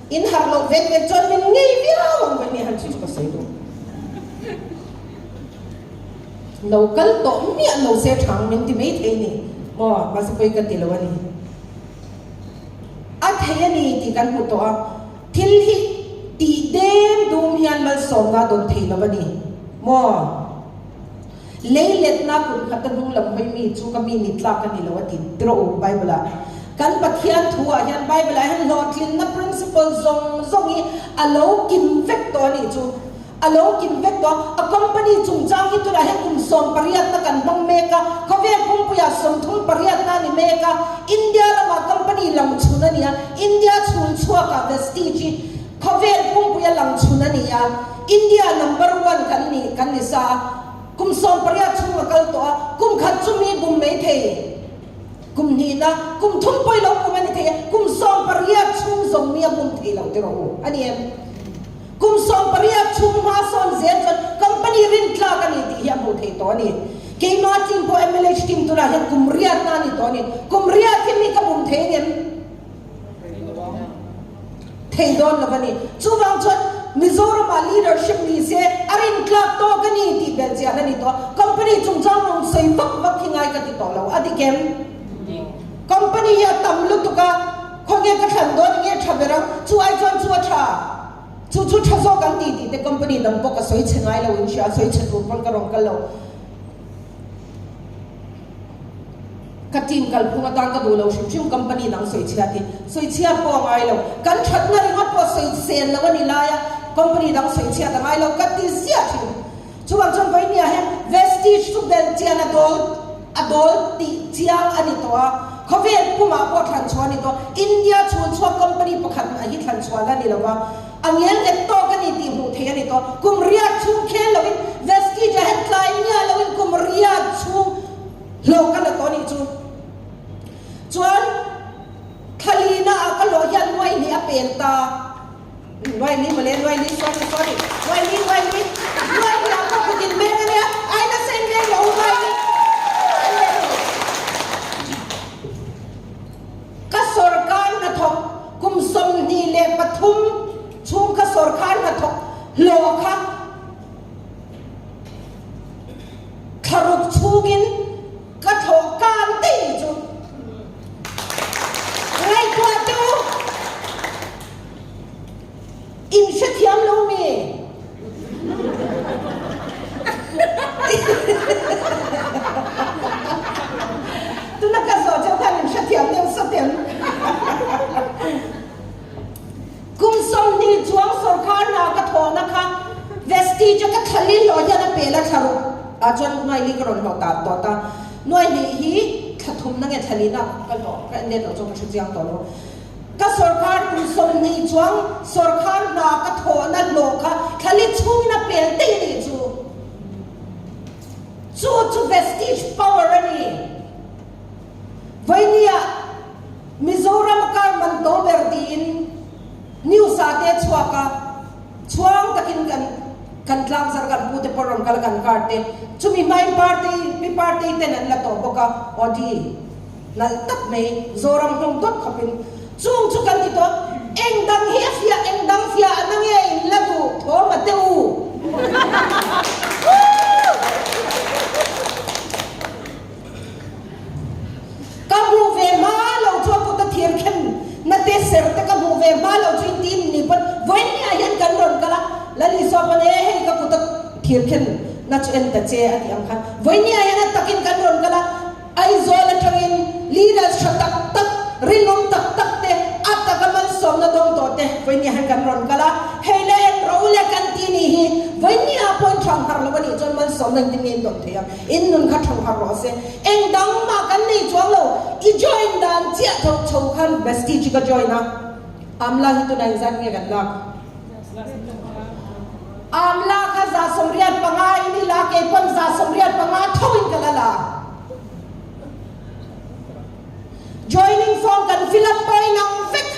In harh loh vek vek chuan min ngei viau ang vek nia han chu chu ka sawi duh. Lo kal tawh miah lo se thang min ti mai thei ni maw mahse pawi ka ti lo a ni. A thei a ni tih kan hmu tawh a, thil hi tih dem dum hian malsawmna a dawn thei lo a ni maw. Lei letna kum khat a hnung lam hawi mi chu ka mi ni tlak a ni lo a ti rawh u Bible ah. Kan Pathian thu ah hian Bible ah hian hlawhtlinna principle zawng zawng hi a lo kim vek tawh a nih chu. A lo kim vek tawh a, a company chungchang hi tunah hian kum 18 na kan hmang mek a, khawvel pumpuiah 38 na a ni mek a, India ramah company lang chhun a ni a, India chhul chhuakah Vestige hi khawvel pumpuia lang chhun a ni a, India number one kan ni kan ni sa a, kum 18 chhung a kal tawh a, kum khat chu mi bum mai thei, kum hnihna, kum thum pawh i lo bum a ni thei a, kum 18 chhung zawng mi a bum thei lo ti rawh u, a ni em? Kum 18 chhung hma sawn zel chuan company rin tlak a ni tih hi a hmuh theih tawh a ni. Keima team pawh MLH team tunah hian kum riatna a ni tawh a ni. Kum riat hi mi ka bum thei ang em? dawn lo a ni. Chuvang chuan Mizoramah leadership ni se a rintlak tawk a ni tih belhchian a ni tawh a. Company chungchang rawn sawi vak vak hi ngai ka ti tawh lo. A dik em? Company hi a tam lutuk a, khawnge ka thlan dawn nge tha ber ang? Chu ai chuan chu a tha. Chu chu tha zawk an ti tih te company dang pawh ka sawi chhe ngai lo in hria, sawi chhe tur pawn ka rawn kal lo. Ka team kalphung atan ka duh lo hrim hrim company dang sawi chhiat hi sawi chhiat pawh a ngai lo. Kan thatna ringawt pawh sawi sel lo a ni lai a, company dang sawi chhiat a ngai lo ka ti ziah thin. Chuvang chuan vawinia hian Vestige chu belhchian a dawl a dawl tih chiang a ni tawh a, khawvel pumah pawh thlan chhuah a ni tawh. India chhun chhuak company pakhat mah hi thlan chhuah la ni lo va, a ngel nghet tawk a ni tih hmuh theih a ni tawh. Kum riat chhung khel loin Vestige a het tlai miah loin kum riat chhung hlawh ka la tawh a nih chu. Chuan thlalina ah ka hlawh hian nuaihnih a pel ta. Nuaili mawle, nuaili, sorry, sorry, nuaili, nuaili, nuaili ah pawh kut in beng ania, ai nasa in beng lo, nuaili. Ka sorkar hnathawk kum 23 chhung ka sorkar hnathawk hlawh kha thlaruk chhungin Ka thlawh kan tei chu ngaihtuah teh u, in hrethiam lo mi? Tuna ka zawh cheu khan in hrethiam deuh sawt em? Kum 20 chuang sorkar hna ka thawhna kha Vestige-a ka thla lil loh hian a pel a thla ruk ah chuan nuaili ka rawn hlawh ta tawh ta. Nuaihnih hi thla thumna nge thla lina ka hlawh ka en let loh chuan ka hre chiang tawh lo. Ka sorkar kum 20 chuang sorkar hna ka thawhna hlawh kha thla li chhungin a pel daih a nih chu. Chu chu Vestige power a ni. Vawinia Mizoram a kar man to ber tiin news ah te a chhuak a, chhuang takin kan kan tlangzar kan pu te pawh rawn kal a kan kar te chumi hmain party mi party ten an la tawh bawk a, Audi nalh tak mai Zoram hnawng dawt khawpin chung chu kan ti tawh eng dang hi a fiah eng dang fiah a na nge in la duh thawm a teh u. Ka hmuh ve hma lo chu a kut a thir khem na te ser te ka hmuh ve hma lo chu in ti in ni pawn vawiin ni ah hian kan rawn kal a, Lali saw pawn e hei ka kut a thir khem na chu en ta che a tih ang khan vawiin ni ah hian a takin kan rawn kal a, Aizawl atangin leaders tha tak tak, rinawm tak tak te a taka malsawmna dawng tawh te vawiin ni ah hian kan rawn kal a, hei le en ro le kan ti nih hi vawiin ni ah pawhin thang harh lo a nih chuan malsawmna engtin nge in dawn thei ang? In nun kha thang harh rawh se. Eng dang mah kan nei chuang lo. I join dan chiah tho chho khan Vestige ka join a. Amla hi tunah engzat nge kan lak? Amla kha 185 in i la, kei pawn 185 tho in ka la la. Joining form kan fill up pawh inang vek.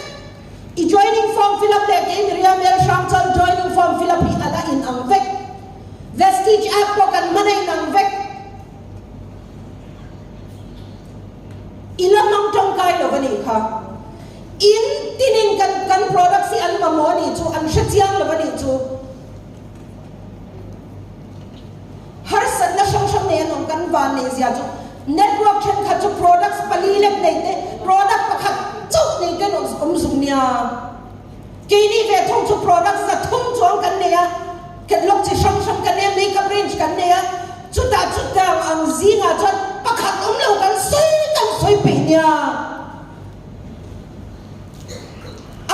I joining form fill up leh kei Miriam Elhrangchal joining form fill up hi a la inang vek. Vestige app pawh kan hman a inang vek. I la hmang tangkai lo a nih kha. In tinin kan kan products hi an mamawh a nih chu, an hre chiang lo a nih chu. Harsatna hrang hrang nei an awm kan van neih zia chu network thenkhat chu products pali lek nei te, product pakhat chauh nei te an awm zung nia. Keini ve thung chu products 300 chuang kan nei a, catalog chi hrang hrang kan nei a, makeup range kan nei a, chutah chutang ang zingah chuan pakhat awm lo kan sawi kan sawi peih nia.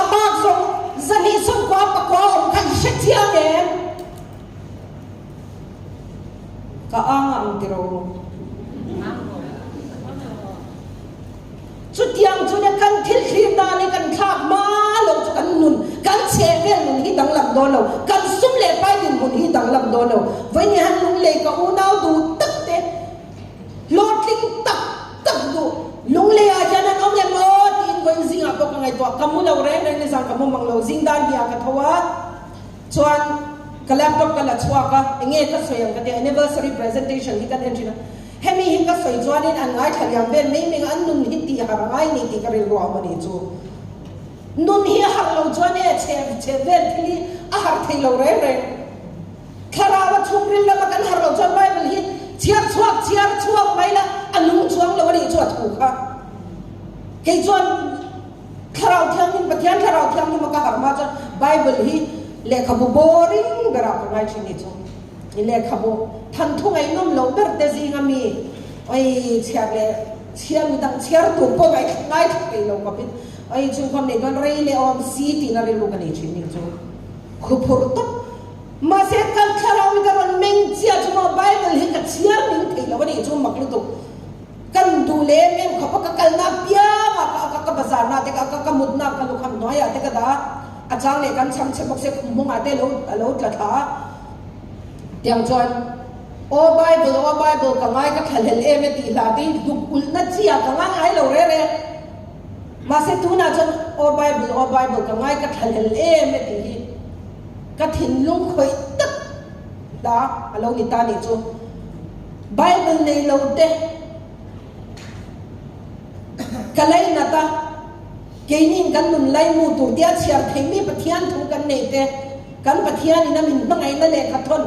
A bak zawng 299 awm kha i hre chiang em? Ka ang ang tiro. Chutiang chu nia kan thil thlir dan hi kan thlak hma lo chu kan nun, kan chheh vel nun hi danglam dawn lo, kan sum leh pai dinhmun hi danglam dawn lo. Vawiin han lunglei ka unau duh tak te, hlawhtling tak tak duh lunglei ah hian an awm em aw tiin vawiin zingah pawh ka ngaihtuah, ka mu lo reng reng nizan ka mu mang lo, zing dan hniah ka tho a, chuan ka laptop ka la chhuak a, enge ka sawi ang ka tia, anniversary presentation hi kan en thin a. Hemi hi ka sawi chuanin an ngaithla liam vel mai mai a, an nun hi tih har a ngai ni tih ka rilru a awm a ni chu. Nun hi a harh lo chuan e chhe chhe vel thil hi a harh thei lo reng reng. Thlarau a chhungril lama kan harh lo chuan Bible hi chhiar chhuak chhiar chhuak mai la a nung chuang lo a nih chu a thu kha. Kei chuan Thlarau Thianghlim Pathian Thlarau Thianghlim a ka harh hma chuan Bible hi lehkhabu boring berah ka ngai thin ni chu. I lehkhabu thanthu ngaihnawm lo ber te zinga mi oi chhiar leh chhiar mi dang chhiar tur pawh ngaih ngaithla thei lo khawpin oi chhungkhawm nei chuan rei leh awm si tihna rilru ka nei thin ni chu. Khuphurh tawp. Mahse kal thlarau hi ka rawn meng chiah chu maw Bible hi ka chhiar ning thei lo a nih chu mak lutuk. Kan duh leh em em khawp a ka kalna apiang ah ka ka ka bazar na te ka ka ka mut na ka lukham hnuai ah te ka dah a, a chang leh kan chhang chhe bawk se khum hmawng ah te lo a lo tla thla a. Tiang chuan Aw Bible aw Bible ka ngai ka thlahlel em e tih hla te hi hnuk ulh na chi ah ka ngai ngai lo reh reh. Mahse tunah chuan Aw Bible aw Bible ka ngai ka thlahlel em e tih hi ka thinlung khawih tak hla a lo ni ta nih chu. Bible nei lo te ka lainat a, keiniin kan nun laimu tur tia chhiar theimi Pathian thu kan nei te, kan Pathianin a min hmangaihna lehkha thawn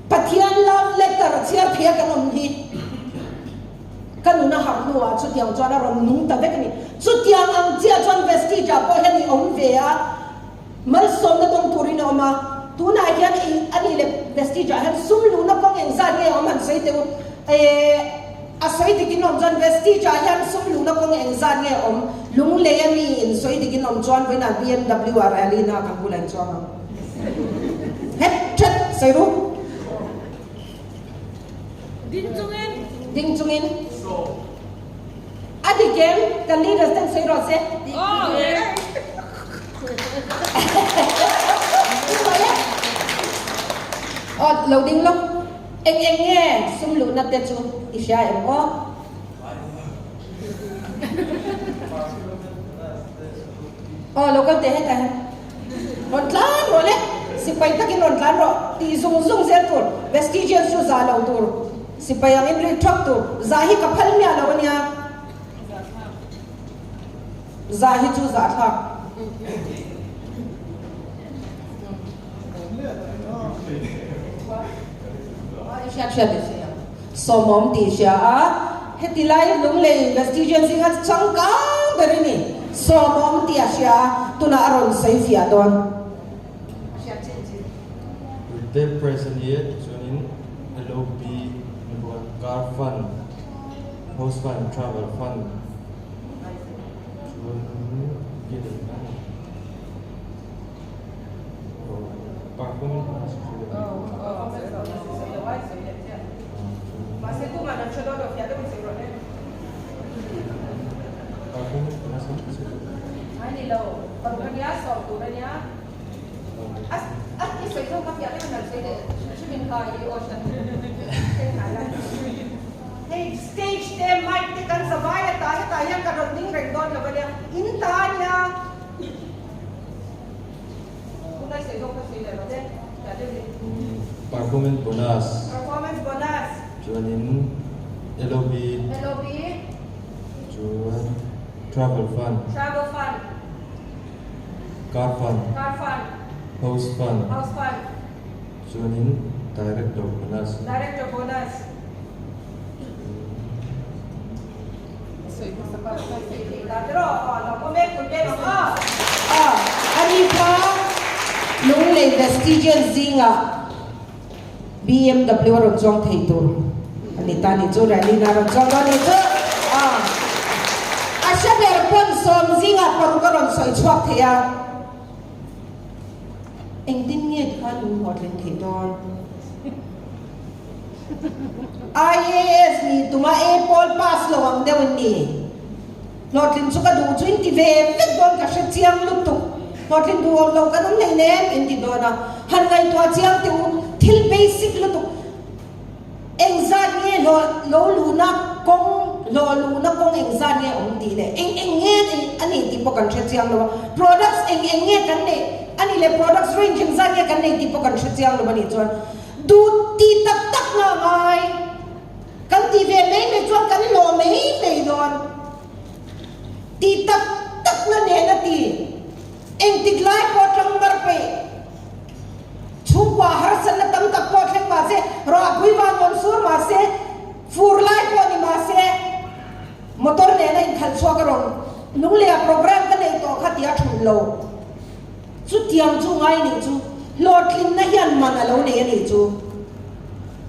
Pathian love letter a chhiar thei a kan awm hi ka nun a harh hnuah chutiang chuan a rawn nung ta vek a ni. Chutiang ang chiah chuan Vestige ah pawh hian i awm ve a. Malsawmna dawng turin a awm a, tunah hian ei a nih leh Vestige ah hian sum luhna kawng engzat nge a awm han sawi teh u. Ehh a sawi dikin awm chuan Vestige ah hian sum luhna kawng engzat nge a awm? Lunglei a mi in sawi dikin awm chuan vawiinah BMW ah rally na kan bulah in chuang ang. Het that sawi ru. Ding chungin. Ding chungin. A dik em? Kan leaders ten sawi rawh se. Aw lo ding lawk. Eng eng nge sum luhna te chu i hria em aw? Aw lo kal teh hetah hian. Rawn tlan rawh le. Sipai takin rawn tlan rawh tih zung zung zel tur. Vestigial chu za lo tur. Sipai ang in ri thawk tur. Zah hi ka phal miah lo a nia. Zah hi chu zah thlak. Hriat hriat i hria. Sawmawm tih i hria a. Heti lai Lunglei Vestigial zinga changkang ber i ni. Sawmawm tih a hria a. Tunah a rawn sawi fiah dawn. Retail price a ni e tichuanin LOB ni bawk a, car fund, house fund, travel fund chuan bill a ni. Performance bonus a hre lo. Hei stage te mic te kan zavai a ta hetah hian ka rawn ding reng dawn lo a nia in ta a nia tunlai sawi zawk ka sawi leh rawh le tah deuh in. Performance bonus. Performance bonus. Chuanin LOB. LOB. Chuan travel fund. Travel fund. Car fund. Car fund. House fund. House fund. Chuanin director bonus. Director bonus. Lunglei Vestigial zingah BMW a rawn chuang thei tur a ni ta ni chu rally na rawn chuang dawn ni chu a a hre ber pawn sawm zingah paruk a rawn sawi chhuak thei a engtin nge tikhan in hlawhtling thei dawn IAS nih tuma A pawl pass lo ang deuh in ni. Hlawhtlin chu ka duh chu in ti ve vek dawn ka hre chiang lutuk. Hlawhtlin duh awm lo kan awm hlein em in ti dawn a, han ngaihtuah chiang teh u, thil basic lutuk engzat nge hlawh lo luhna kawng hlawh luhna kawng engzat nge awm tih leh eng eng nge a nih tih pawh kan hre chiang lo a, products eng eng nge kan neih a nih leh products range engzat nge kan neih tih pawh kan hre chiang lo a nih chuan duh tih tak tak nga ngai. Kan tih ve mai mai chuan kan hlawh mai mai dawn. Tih tak tak takna nen a ti. Engtik lai pawh tang mar peih. Chhungkua harsatna tam tak pawh thleng mah se, ruahpui van awm sur mah se, fur lai pawh ni mah se, motor nena inkhalh chhuak a rawn lungleia program ka neih tawh kha tia thulh lo. Chutiang chu ngai nih chu hlawhtlinna hian man a lo nei a nih chu.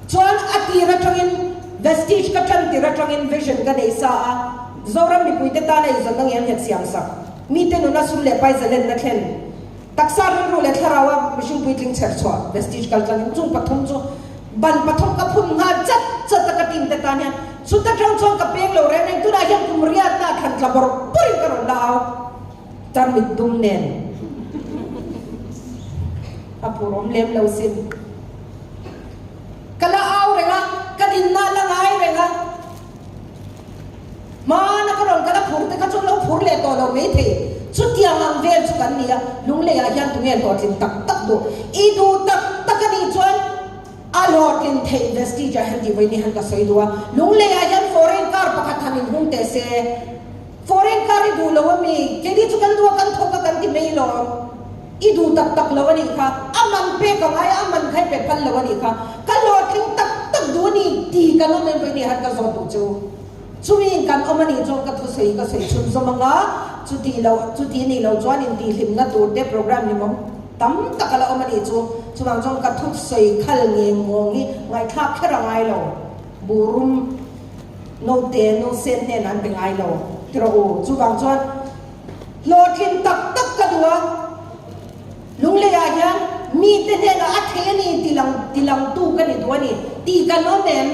Chuan a tir atangin Vestige ka tan tir atangin vision ka nei sa a, Zoram mipuite tana inzawnna ngelnghet siam sak, mite nuna sum leh pai zalenna thlen, taksa rilru leh thlaraua mihring puitling chher chhuah Vestige kal tlangin chung pathum chu ban pathum ka phun nghal chat chat a ka team te tan hian chuta tang chuan ka peng lo reng reng tunah hian kum riatna thlan tla bawrh bawrhin ka rawn la au. Tarmit dum nen a phur awm lem lo sin. Ka la au reng a, ka dinna la ngai reng a. Hmana ka rawn ka la phur te kha chuan lo phur leh tawh lo mai thei. Chutiang ang vel chu kan ni a, Lungleiah hian tunge hlawhtlin tak tak duh? I duh tak tak a nih chuan a hlawhtlin theih Vestige ah hian tih vawiin hian ka sawi duh a. Lungleiah hian foreign car pakhat han inhung teh se. Foreign car i duh lo a mi? Keini chu kan duh a, kan thawk a kan ti mai lawm. I duh tak tak lo a nih kha. A man pek a ngai a, a man kha i pe phal lo a nih kha. Ka hlawhtling tak tak duh a ni ti kan awm em vawiin han ka zawt duh chu. Chumi in kan awm a nih chuan ka thusawi ka sawi chhun zawm ang a, chuti lo chuti nih loh chuan intihhlimna tur te program hlimawm tam tak a la awm a nih chu. Chuvang chuan ka thusawi khal nge ngawng hi ngaihthlak kher a ngai lo. Burum. Note no sen hnen an pe ngai lo ti rawh u. Chuvang chuan hlawhtlin tak tak ka duh a, Lungleiah hian mite hnenah a thei a ni ti lang ti langtu ka ni duh a ni tih kan awm em?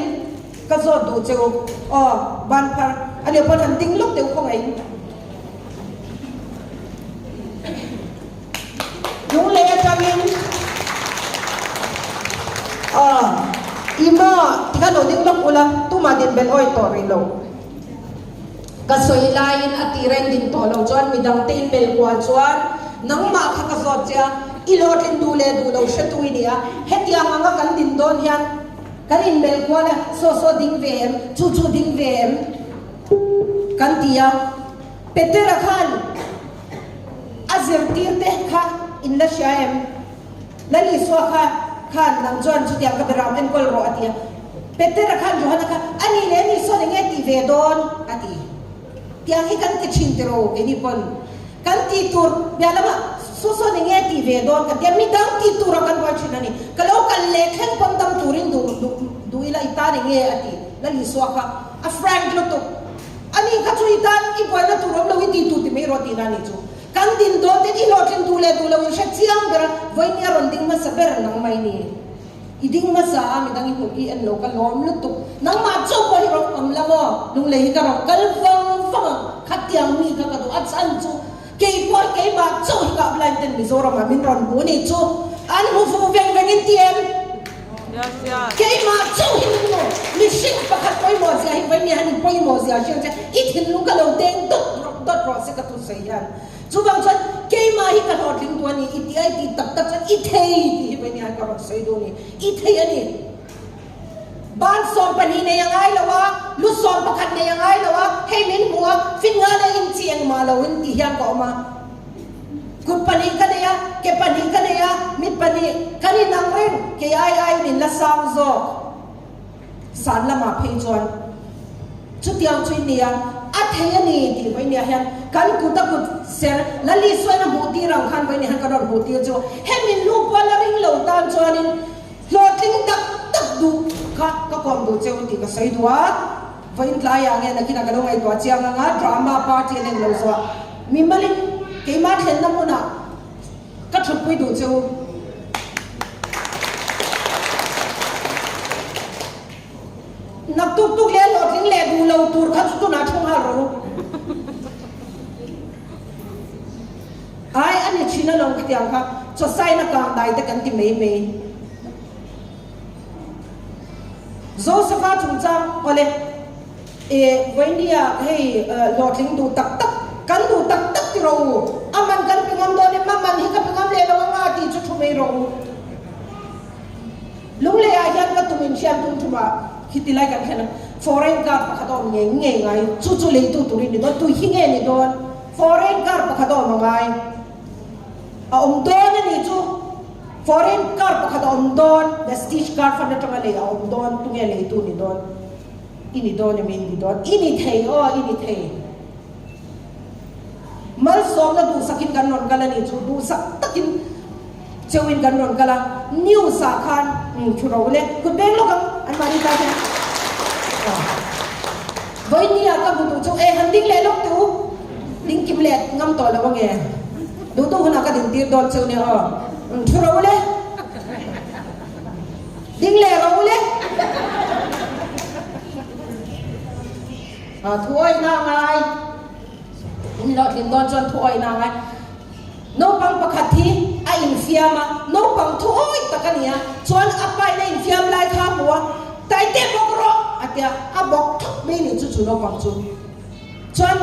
Ka zawt duh che u. Aw, ban phar a nih pawn han ding lawk teh u khawngaihin. Lunglei atangin aw ima tikhan lo ding lawk ula tumah din bel awi tawh rih lo. Ka sawi laiin a tih reng din tawh lo chuan midang te in bel kual chuan nangmah kha ka zawt che a, i hlawhtlin duh leh duh lo hretu i ni a, hetiang anga kan din dawn hian kan in bel kual a, saw saw ding ve em, chu chu ding ve em kan ti a, Petera khan A zirtirte kha in la hria em? Lal Isua kha khan nang chuan chutiang ka beram enkawl rawh a ti a. Petera khan Johana kha a ni leh ni sawn enge tih ve dawn a ti. Tiang hi kan ti thin tiraw keini pawn kan tih tur bia lamah saw sawn enge tih ve dawn kan ti a, midang tih tura kan buai thin a ni. Ka lo kal leh thleng pawn dam turin duh duh duh ila i tan enge a ti. Lal Isua kha a frank lutuk. A ni kha chu i tan i buaina tur awm lo i ti tu ti mai rawh tihna a nih chu. Kan din dawn ten i hlawhtlin duh leh duh lo in hre chiang ber a, vawiin a rawn ding hmasa ber nang mai ni. I ding hmasa a midang i hmuh i en lo ka lawm lutuk. Nangmah chauh pawh hi rawn awm la maw? Lunglei hi ka rawn kal vang vang ang. Khatiang mi kha ka duh a chhan chu kei pawh hi keimah chauh hi ka upline ten Mizoram ah min rawn hmu a nih chu. An hmu fuh veng veng in ti em? Keimah chauh hi min hmu. Mihring pakhat pawimawh zia hi vawiin han in pawimawh zia hriat che i thinlung ka lo deng dawt rawh dawt rawh se ka thusawi hian. Chuvang chuan keimah hi ka hlawhtling duh a ni i ti a i tih tak tak chuan i thei tih hi vawiin han ka rawn sawi duh a ni. I thei a ni. Ban 12 nei a ngai lo a, lu 11 nei a ngai lo a, hei min hmu a, fin nga leh in chi engmah lo in tih hian ka awm a. Kut pahnih ka nei a, ke pahnih ka nei a, mit pahnih kan inang reng, kei ai aiin in la sang zawk. San lamah phei chuan chutiang chu in ni a, a thei a ni tih vawinia hian kan kut a kut ser Lali Suaina hmuh tir ang khan vawinia hian ka rawn hmuh tir chu hemi nu pawh la ring lo tan chuanin hlawhtling tak tak duh kha ka kawm duh cheu tih ka sawi duh a. Vawiin tlaiah nge nakinah ka lo ngaihtuah chiang ang a, drama party a len lo zawh mimalin keimah thlenna hmunah ka thutpui duh che u. Nak tuk tuk leh hlawhtling leh duh lo tur kha chu tunah thu nghal rawh u. Ai a ni thin alawm khatiang kha chaw saina kang dai te kan ti mai mai. Josepha chungchang awle e vawinia hei hlawhtling duh tak tak kan duh tak tak ti rawh u, a man kan pe ngam dawn em a man hi ka pe ngam leh lo anga tih chu thu mai rawh u. Lunglei ah hian ka tum in hriat tum thuma khiti lai kan thlen a, foreign card pakhat a awm ngei ngei ngai chu chu leitu turin ni dawn, tui hi nge ni dawn? Foreign car pakhat a awm a ngai. A awm dawn a nih chu. Foreign car pakhat a awm dawn, Vestige car fund atanga lei a awm dawn, tunge leitu ni dawn? I ni dawn em? I ni dawn? I ni thei aw, i ni thei. Malsawmna duhsakin kan rawn kal a nih chu, duhsak takin cheuhin kan rawn kal a, news ah khan thu ro le, kut beng lawk ang an mahni tan hian. Vawiin ah ka hmu duh chu e han ding leh lawk teh u, ding kim leh ngam tawh lo ange, duh duh hunah ka din tir dawn cheu nia aw, thu ro le, ding leh ro le. Thuawihna a ngai. In hlawhtlin dawn chuan thuawihna a ngai. Naupang pakhat hi a infiam a, naupang thuawih tak a ni a, chuan a pain a infiam lai kha a hmu a, Taite bawk rawh! a ti a, a bawk thawk mai a ni chu chu naupang chu. Chuan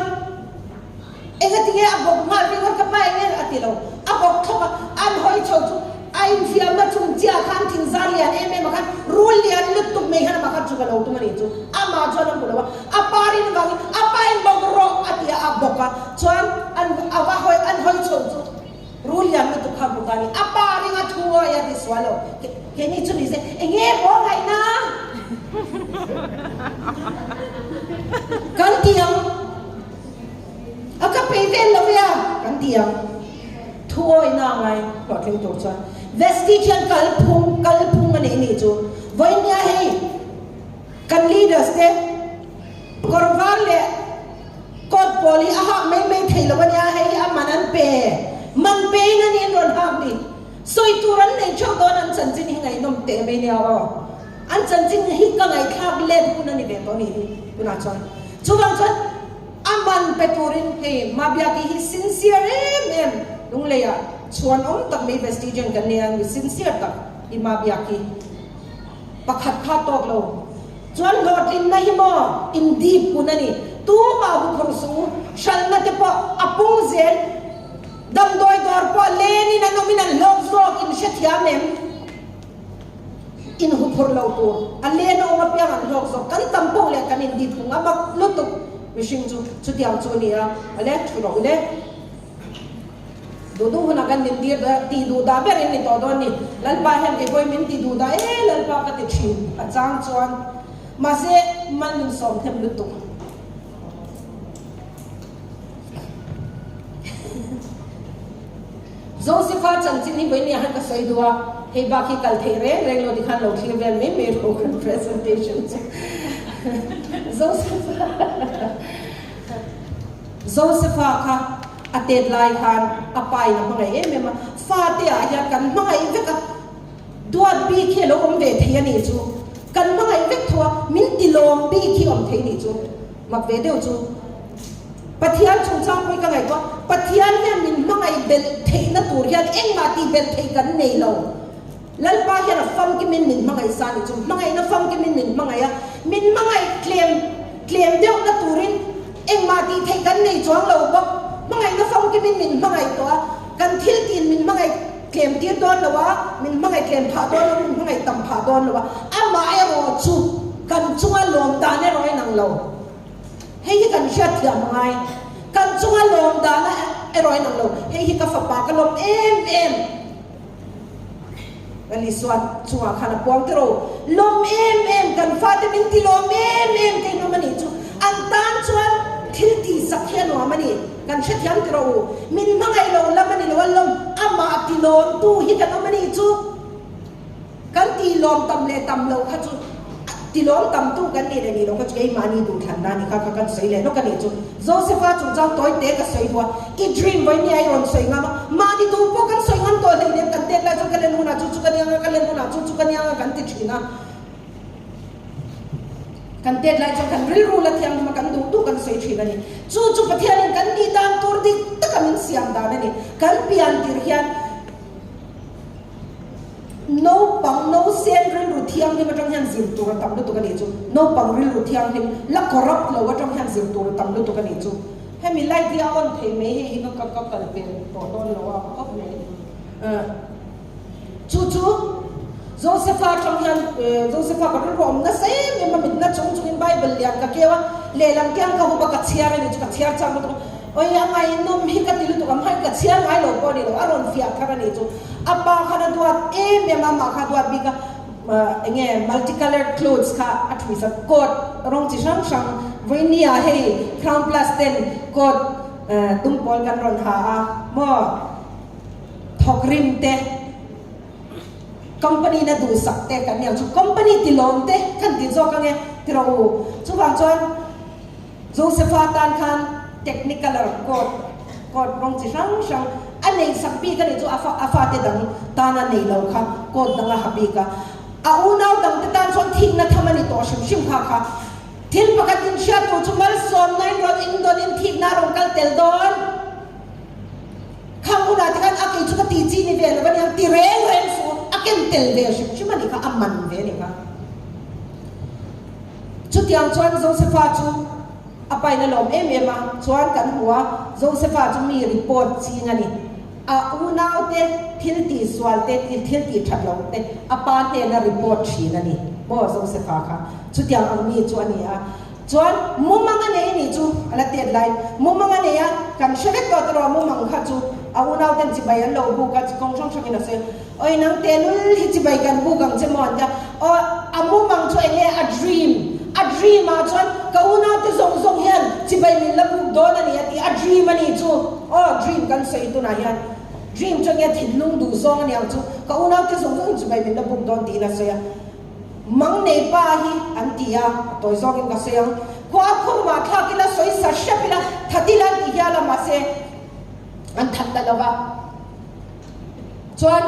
engatinge a bawk nghal ringawt ka pa eng eng a ti lo, a bawk thawk a, an hawi chho chu a infiamna chung chiah khan thingzar lian em em ah khan rul lian lutuk mai hian amah khan chu ka lo tum a ni chu, amah chuan a hmu lo a. A pa rin vangin a pa in bawk rawh a ti a, a bawk a, chuan an a va hawi an hawi chho chu rul lian lutuk kha hmu ta a ni. A pa ring a thu awi a ti sual lo. Keini chu ni se eng nge maw ngaihna kan ti ang a ka pei vel lo ve a kan ti ang. Thu awihna a ngai hlawhtling tur chuan Vestige hian kalphung kalphung a neih ni chu vawinia hei Kan leaders te kawr var leh coat pawl hi a hak mai mai thei lo a nia, hei hi a man an pe, man pe in a ni an rawn hak ni. Sawi tur an nei theuh dawn an chanchin hi ngaihnawm teh mai nia aw. An chanchin hi ka ngaihthlak let hun a ni ve tawh a nih hi tunah chuan. Chuvang chuan a man pe turin hei Mabiaki hi sincere em em Lungleiah chhuan awm tak mai Vestigian kan nia, mi sincere tak hi Mabiaki. Pakhat kha tawk lo chuan hlawhtlinna hi maw in dip hun a ni. Tumah hu phawrh suh u, hralhna te pawh a pung zel. Damdawi dawr pawh lenin an awmin an hlawk zawk in hrethiam em? In hu phawrh lo tur a len a awm apiang an hlawk zawk. Kan tam poh leh kan in dip hung a mak lutuk mihring chu chutiang chu a ni a, awle thu rawh ule. Duh duh hunah kan min tir tih duh dah ber in ni tawh dawn ni. Lalpa hian kei pawhin min ti duh dah e Lalpa ka ti thin a chang chuan. Mahse mal min sawm hnem lutuk. Josepha chanchin hi vawiin ah hian ka sawi duh a, hei bak hi kal theih reng reng lo tikhan lo thlir vel mai mai rawh kan presentation chu. Josepha Josepha kha a tet lai khan a pa in a hmangaih em em a, fate ah hian kan hmangaih vek a, duat bik hi a lo awm ve thei a nih chu, kan hmangaih vek tho a, min ti lawm bik hi awm thei nih chu, mak ve deuh chu. Pathian chungchang pawh hi ka ngaihtuah, Pathian hian min hmangaih belh theihna tur hian engmah tih belh theih kan nei lo. Lalpa hian a famkimin min hmangaih sa nih chu, hmangaihna famkimin min hmangaih a, min hmangaih tlem tlem deuhna turin engmah tih theih kan nei chuang lo bawk. Hmangaihna famkimin min hmangaih tawh a, kan thil tiin min hmangaih tlem tir dawn lo a, min hmangaih tlem phah dawn lo, min hmangaih tam phah dawn lo a, amah erawh chu kan chunga lawm dan erawh a inang lo. Hei hi kan hriatthiam a ngai. Kan chunga lawm dan erawh a inang lo. Hei hi ka fapa ka lawm em em. Kan Isua chungah khan a puang tiro. Lawm em em, kan fate min ti lawm em em te nuam a nih chu. An tan chuan thil tih sak hi a nuam a ni. Kan hrethiam tiro u. Min hmangaih lo lam a ni lo a, lawm amah ti lawmtu hi kan awm a nih chu. Kan ti lawm tam leh tam lo kha chu ti lawm tam tu kan nih leh nih lo kha chu keimahni duhthlanna a ni kha kha kan sawi leh lawk a nih chu. Josepha chungchang tawi te ka sawi duh a, i dream vawinia i rawn sawi ngam a, mahni duh pawh kan sawi ngam tawh hleinem kan tet lai chuan ka len hunah chu chu ka niang a, ka len hunah chu chu ka niang a kan ti thin a. Kan tet lai chuan kan rilru la thianghlim a, kan duh duh kan sawi thin a ni. Chu chu Pathianin kan nih dan tur dik taka min siam dan a ni. Kan pian tir hian. Naupang nausen rilru thianghlim atang hian zir tur a tam lutuk a nih chu. Naupang rilru thianghlim la corrupt lo atang hian zir tur a tam lutuk a nih chu. Hemi light hi a on thei mai hei hi ka ka ka kal pel tawh dawn lo a khawp mai. Chu chu Josepha atang hian Josepha ka rilru a awm nasa em em a mitna chung chungin Bible lian ka keu a lehlam kiang ka hup a ka chhiar a nih chu ka chhiar chang lutuk a. Oi a ngaihnawm hi ka ti lutuk a, hmai ka chhiar ngai lo pawh a ni lo, a rawn fiah thar a nih chu. A pa khan a duat em em a, amah kha a duat bik a, eng nge multicolored clothes kha a thui sak, coat rawng chi hrang hrang, vawinia hei Crown Plus ten coat dumpawl kan rawn ha a maw, thawk rim te. Company na duhsak te kan nia chu company ti lawm te kan ti zawk ange ti rawh u. Chuvang chuan Josepha tan khan technicolor coat coat rawng chi hrang hrang a nei sak bik a nih chu a fa a fate dang tan a nei lo kha coat dang a ha bik a. A unau dang te tan chuan thikna tham a ni tawh hrim hrim kha kha. Thil pakhat inhriat tur chu malsawmna in rawn indawn in thikna a rawn kal tel dawn. Khang hunah te khan a kei chu ka tih chi ni ve lo aniang ti reng reng suh a ken tel ve hrim hrim a nih kha, a man ve a nih kha. Chutiang chuan Josepha chu a pain a lawm em em a, chuan kan hmu a, Josepha chu mi report ching a ni. A unaute thil tih sual te, thil tih that loh te a pa hnena report thin a ni maw Josepha kha. Chutiang ang mi chu a ni a. Chuan mumang a nei anih chu a la tet lai. Mumang a nei a, kan hre vek tawh tawh mumang kha chu a unau ten chibai an lo buk a, kawng hrang hrangin a sawi a, Oi nang tehlul hi chibai kan buk ang che maw an ti a, aw a mumang chu eng nge a dream, a dream ah chuan ka unau te zawng zawng hian chibai min la buk dawn a ni a ti, a dream a nih chu, aw dream kan sawi tunah hian dream chu eng nge thinlung duh zawng a ni ang chu, ka unau te zawng zawng in chibai min la buk dawn tiin a sawi a. Mang nei pa hi an ti a, a tawi zawkin ka sawi ang. Khua khurmah thlak ila sawi sa hrep ila that ila an ti hial a, mahse an that ta lo va. Chuan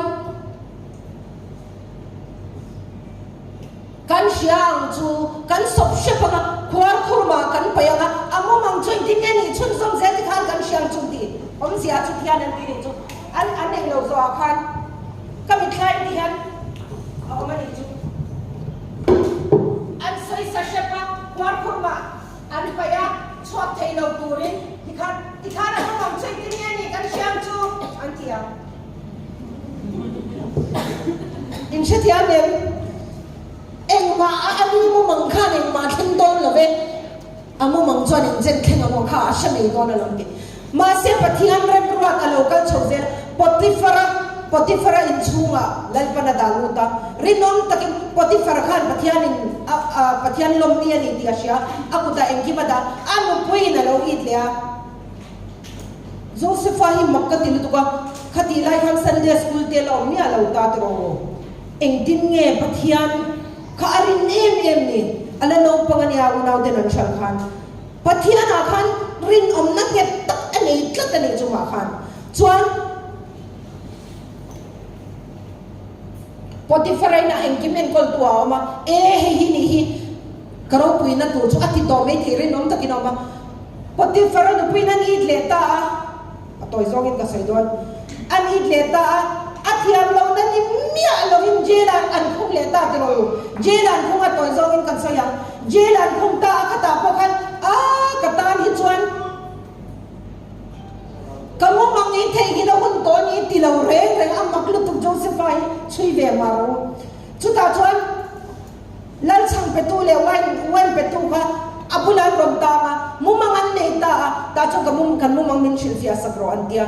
kan hria ang chu kan sawp hrep ang a, khuar khurmah kan paih ang a, a mumang chu engtin nge nih chhunzawm zel ti khan kan hria ang chu an ti. Awmzia chu thian an ti nih chu an an englo zawhah khan ka mithlai ti hian A awm a nih chu. An sawisa hrep a, khuarkhurmah an paih a, chhuak thei lo turin tikhan tikhan a awm ang chu engtin nge ni kan hriam chu an ti ang. In hrethiam em? Engmah a a ni mumang khan engmah thleng dawn lo ve. A mumang chuan inchen thleng a maw kha a hre mai dawn a lo ti. Mahse Pathian remruat a lo kal chho zel a, Potiphara, Potiphara inchhungah Lalpan a dah lut a, rinawm takin Potiphara khan Pathianin a a Pathian lawmni a ni tih a hria, a kutah engkim a dah, a nupuiin a lo it leh a. Josepha hi mak ka ti lutuk a, khatih lai khan Sunday school te la awm miah lo ta tiraw aw. Engtin nge Pathian kha a rin em em ni? A la naupang a nia unau ten an hral khan. Pathianah khan rinawmna nghet tak a nei tlat a nih chungah khan chuan Potiphar-a engkim enkawltu a awm a, E, hei hi nih hi ka ropuina tur chu a ti tawh mai thei rinawm takin a awm a. Potiphar-a nupuiin an it leh ta a, a tawi zawngin ka sawi dawn, an it leh ta a, a thiam lohna ni miah lovin jail-ah an khung leh ta tiraw u? Jail-ah an khung a, tawi zawngin kan sawi ang. Jail an khung ta a khatah pawh khan a ka tan hi chuan ka mumang i theih hi la hun tawh a ni ti lo reng reng a mak lutuk Josepha hi chhui ve mar u. Chutah chuan Lalchhang petu leh wine wine petu kha a bulah an rawn tang a, mumang an nei ta a, tah chuan ka mum kan mumang min hrilhfiah sak rawh an tia,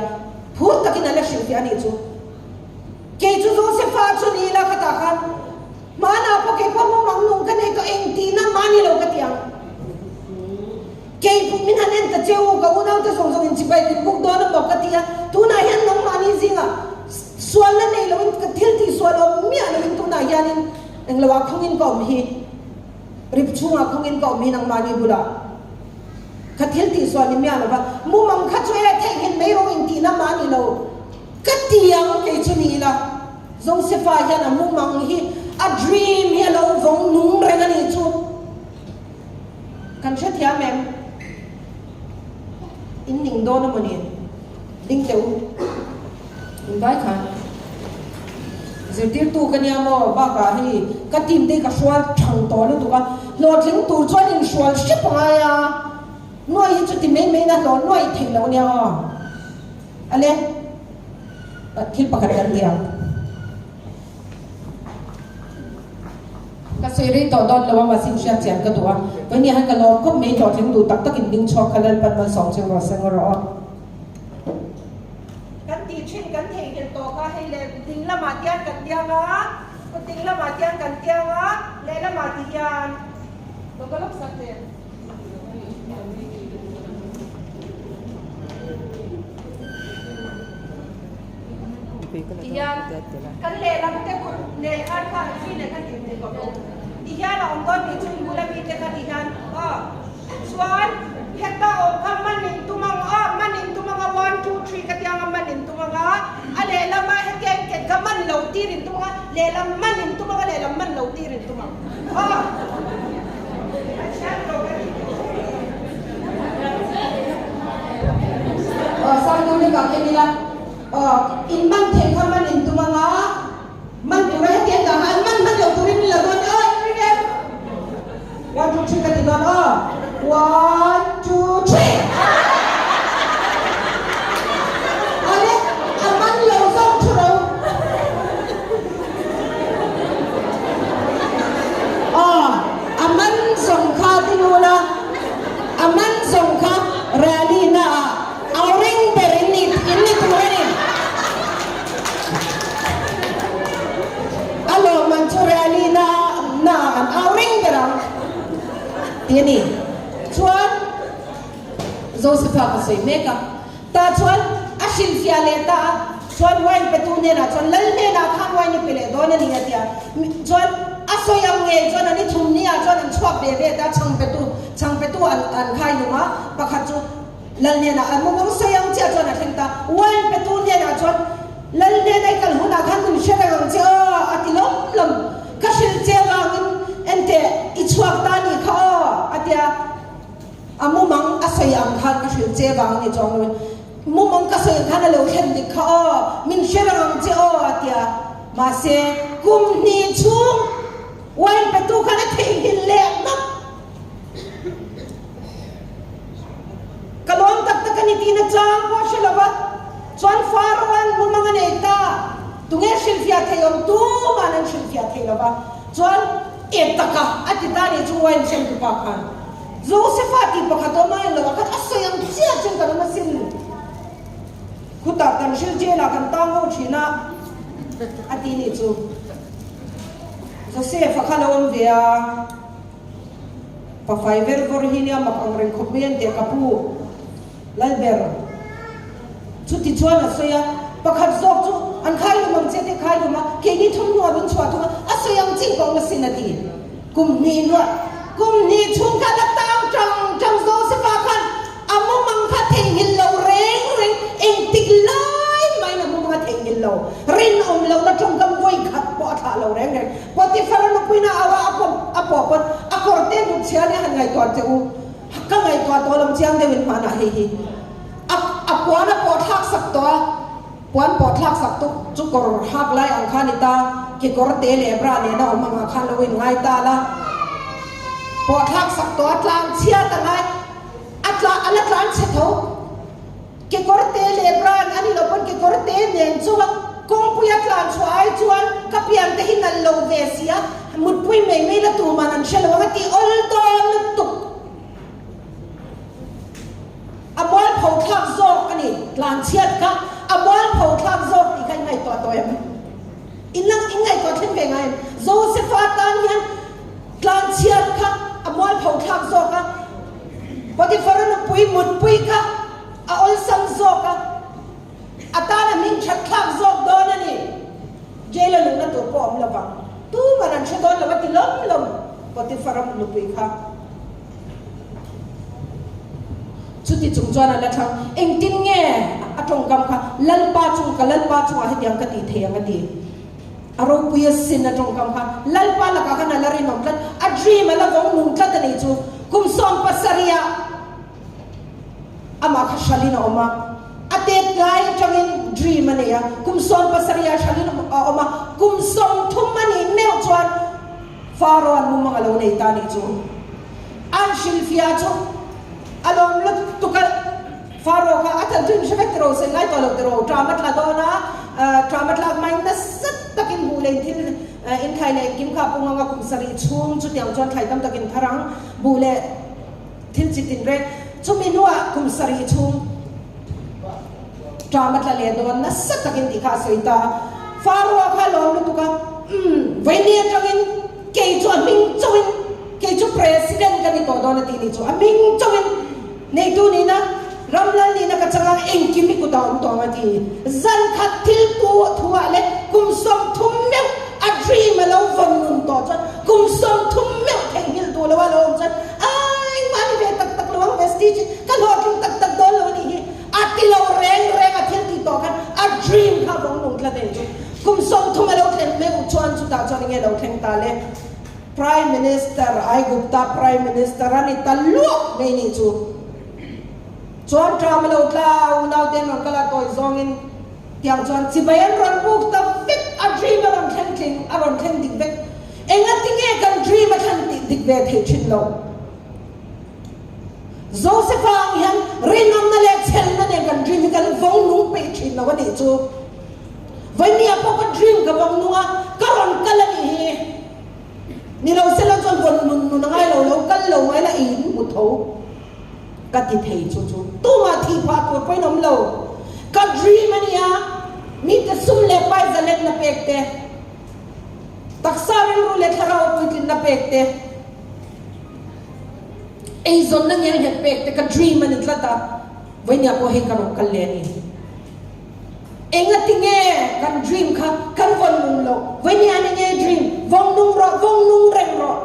phur takin a la hrilhfiah a nih chu. Kei chu Josepha chu ni ila khatah khan Hmanah pawh kei pawh mumang nung ka nei tawh eng tihna mah ni lo ka ti ang. Kei pawh min han en ta che u, ka unaute zawng zawng in chibai min buk dawn a maw ka ti a, tunah hian nangmahni zingah sualna nei loin ka thil tih sual awm miah loin tunah hianin engloah khawngin ka awm hi, rip chhungah khawngin ka awm hi nangmahni bulah ka thil tih sual ni miah lova, mumang kha chu e theihnghilh mai rawh in tihna mah ni lo ka ti ang kei chu ni ila. Josepha hian a mumang hi a dream hi a lo vawng nung reng a nih chu. Kan hrethiam em? In ning dawn a mawni? Ding teh u. In vai khan. Zirtirtu ka nia maw? Bakah hei ka team te hi ka hrual thang tawh lutuk a, hlawhtling tur chuan in hrual hrep a ngai a. Nuai hi chuti mai mai in a hlawh nuai theih loh a nia aw. Ale. Thil pakhat kan ti ang. Ka sawi rei tawh dawn lo a, mahse in hriat chian ka duh a. Vawinia hian ka lawm khawp mai hlawhtling duh tak takin ding chhuak kha Lalpan malsawm chu rawh se ngaw rawh aw. Kan tih thin kan theihnghilh tawh kha hei leh ding lamah tian kan tiang a, kut ding lamah tian kan tiang a, lehlamah ti hian. Tihian kan lehlam te kut nen khan kha zui nen khan tih theih kawp u. Tihian a awm dawn tih chu in bula mite kha tihian aw. Chuan heta awm kha man in tum ang aw, man in tum ang a one two three ka tiang a man in tum ang a, a lehlama hetia in ket kha man lo tir in tum ang a, lehlam man in tum ang a lehlam man lo tir in tum ang aw. Aw Sangduli ka khem ila aw in man theih kha man in tum anga man tura hetiang dah kha an man hman lo turin in la dawn aw in ring em one two three ka ti dawn aw one two three ale a man lo zawk thu ro aw A man zawng kha ti nu la, a man zawng kha rally na ah au ring ber in ni in ni tur a ni. A lawmman chu rally na na ah an au ring ber ang ti a ni. Chuan Josepha ka sawi mek a, tah chuan a hrilhfiah leh ta a, chuan wine petu hnenah chuan lal hnenah khan wine i pe leh dawn a ni a ti a, chuan a sawi ang ngei chuan an i thum ni ah chuan an chhuak ve ve ta, chhang petu chhang petu an an khai lung a, pakhat chu lal hnenah an mumang sawi ang chiah chuan a thleng ta, wine petu hnenah chuan lal hnena i kal hunah khan min hre reng ang che aw a ti lawm lawm, ka hrilh che vangin enteh i chhuak ta nih kha aw a ti a. A mumang a sawi ang khan ka hrilh che vang a ni chuang lo in mumang ka sawi ang khan a lo thlen dik kha aw, min hre reng ang che aw a ti a. Mahse, kum hnih chhung wine petu khan a theihnghilh leh hmak. Ka lawm tak tak a ni tihna chang pawh a hre lo va, chuan Pharaoh-a'n mumang a nei ta, tunge hrilhfiah thei awm tuma'n an hrilhfiah thei lo va, chuan e taka a ti ta nih chu wine thlentupa khan. Josefa tih pakhat awm a en lo ah khan a sawi ang chiah chuan kan awm asin. Khutah kan hril jail ah kan tang ho thin a a ti nih chu. Josefa kha lo awm ve a, pafai ver vawr hi nia mak ang reng khawp mai an teh ka pu Lalber. Chuti chuan a sawi a, pakhat zawk chu an khai lum ang che tih khai lum a, keini thawmhnaw min chhuah thung a, a sawi ang chin pawh masin a ti. Kum hnih hnuah, kum hnih chhung khan a tang tang tang Josefa khan a mumang kha theihnghilh lo reng reng, engtik lai mahin a mumang a theihnghilh lo, rinawm lohna tawngkam vawi khat pawh a thlah lo reng reng. Potiphar-a nupuina au a, a pawm a pawh pawn a kawr te hnuk chhia nia han ngaihtuah che u, ka ngaihtuah tawh lo chiang deuhin hmanah hei hi. A a puan a pawh thlak sak tawh a, puan pawh thlak sak tu chu kawr hak lai ang kha a ni ta, kekawr te leh bra nena awm angah khan lo inngai ta la. Pawh thlak sak tawh a, tlan chhiat a ngai, a tla a la tlan chhe tho. Kekawr te leh bra a ni lo pawn kekawr te nen chunga kawngpuia tlan chhuah ai chuan ka pian te hi nalh lo ve si a, mutpui mai mai la tuman an hre lo ang a ti awl dawn lutuk. A mualpho thlak zawk a ni, tlanchhiat kha a mualpho thlak zawk tih kha in ngaihtuah tawh em? In lang in ngaihtuah thleng ve ngai em? Josefa tan hian tlanchhiat kha a mualpho thlak zawk a, Potiphar-a nupui mutpui kha a awlsam zawk a, a tan a hming that thlak zawk dawn a ni. Jail-a luhna tur pawh awm lovang, tuman an hre dawn lo a ti lawm lawm Potiphar-a nupui kha. Chuti chung chuan a la thlang, Engtin nge a tawngkam kha Lalpa chung, ka Lalpa chungah hetiang ka tih thei ang a ti. A ropui a sin a tawngkam kha Lalpa lakah khan a la rinawm tlat, a dream a la vawng nung tlat a nih chu. Kum 70 ah amah kha hralhin a awm a, a tet lai atangin dream a nei a, kum 70 ah hralhin a awm a, kum 30 a nih meuh chuan Pharaoh an mumang a lo nei ta nih chu. An hrilhfiah chu a lawm lutuk a, Pharaoh kha a than chu in hre vek tiraw, sen ngai tawh lo tiraw, ṭam a tla dawn a, ṭam a tlak mai nasa takin buh leh thil in thlai leh engkim kha a pung anga kum sarih chhung chutiang chuan thlai tam takin thar ang buh leh thil chi tin reng chumi hnuah kum sarih chhung ṭam a tla leh dawn nasa takin tih kha a sawi ta a. Faroa kha a lawm lutuk a, Umm, vawiini aṭangin kei chu a hming chauhin kei chu President ka ni tawh dawn a tih ni chu a hming chauhin neitu nihna, ram lal nihna ka chang a, engkim i kutah awm tawh ang a ti. Zan khat thil tu thuah leh kum 30 meuh a dream a lo vawn nun tawh chuan kum 30 meuh theihnghilh duh loh a lo awm chuan Aaa, engmah ni ve tak tak lo ang Vestige, ka hlawhtling tak tak dawn lo a nih hi. A ti lo reng reng a thil tih tawh khan a dream kha vawng nung tlat eng chu kum 30 a lo thlen meuh chuan chutah chuan enge lo thleng ta le Prime Minister Aigupta Prime Minister a ni ta luah mai nih chu chuan ṭam a lo tla a unau te an rawn kal a tawi zawngin tiang chuan chibai an rawn buk ta vek a dream a rawn thleng tling a rawn thleng dik vek engatinge kan dream a thlen dik ve thei ṭhin lo. Josefa ang hian rinawmna leh chhelna nen kan dream hi kan vawng nung peih thin lo a nih chu. Vawinia pawh ka dream ka vawng nung a, ka rawn kal a nih hi. Ni lo sela chuan vawn nun nun a ngai lo, lo kal lo mai la i in hmu tho ka ti thei chu chu. Tumah thih phah tur pawhin awm lo. Ka dream a nia, mite sum leh pai zalenna pek te, taksa rilru leh thlarau puitlinna pek te, Eizawnna ngelnghet pek te ka dream a ni tlat a, vawinia pawh hei ka rawn kal leh a ni. Engatinge kan dream kha kan vawn nung loh? Vawinia ni nge dream? Vawng nung rawh, vawng nung reng rawh.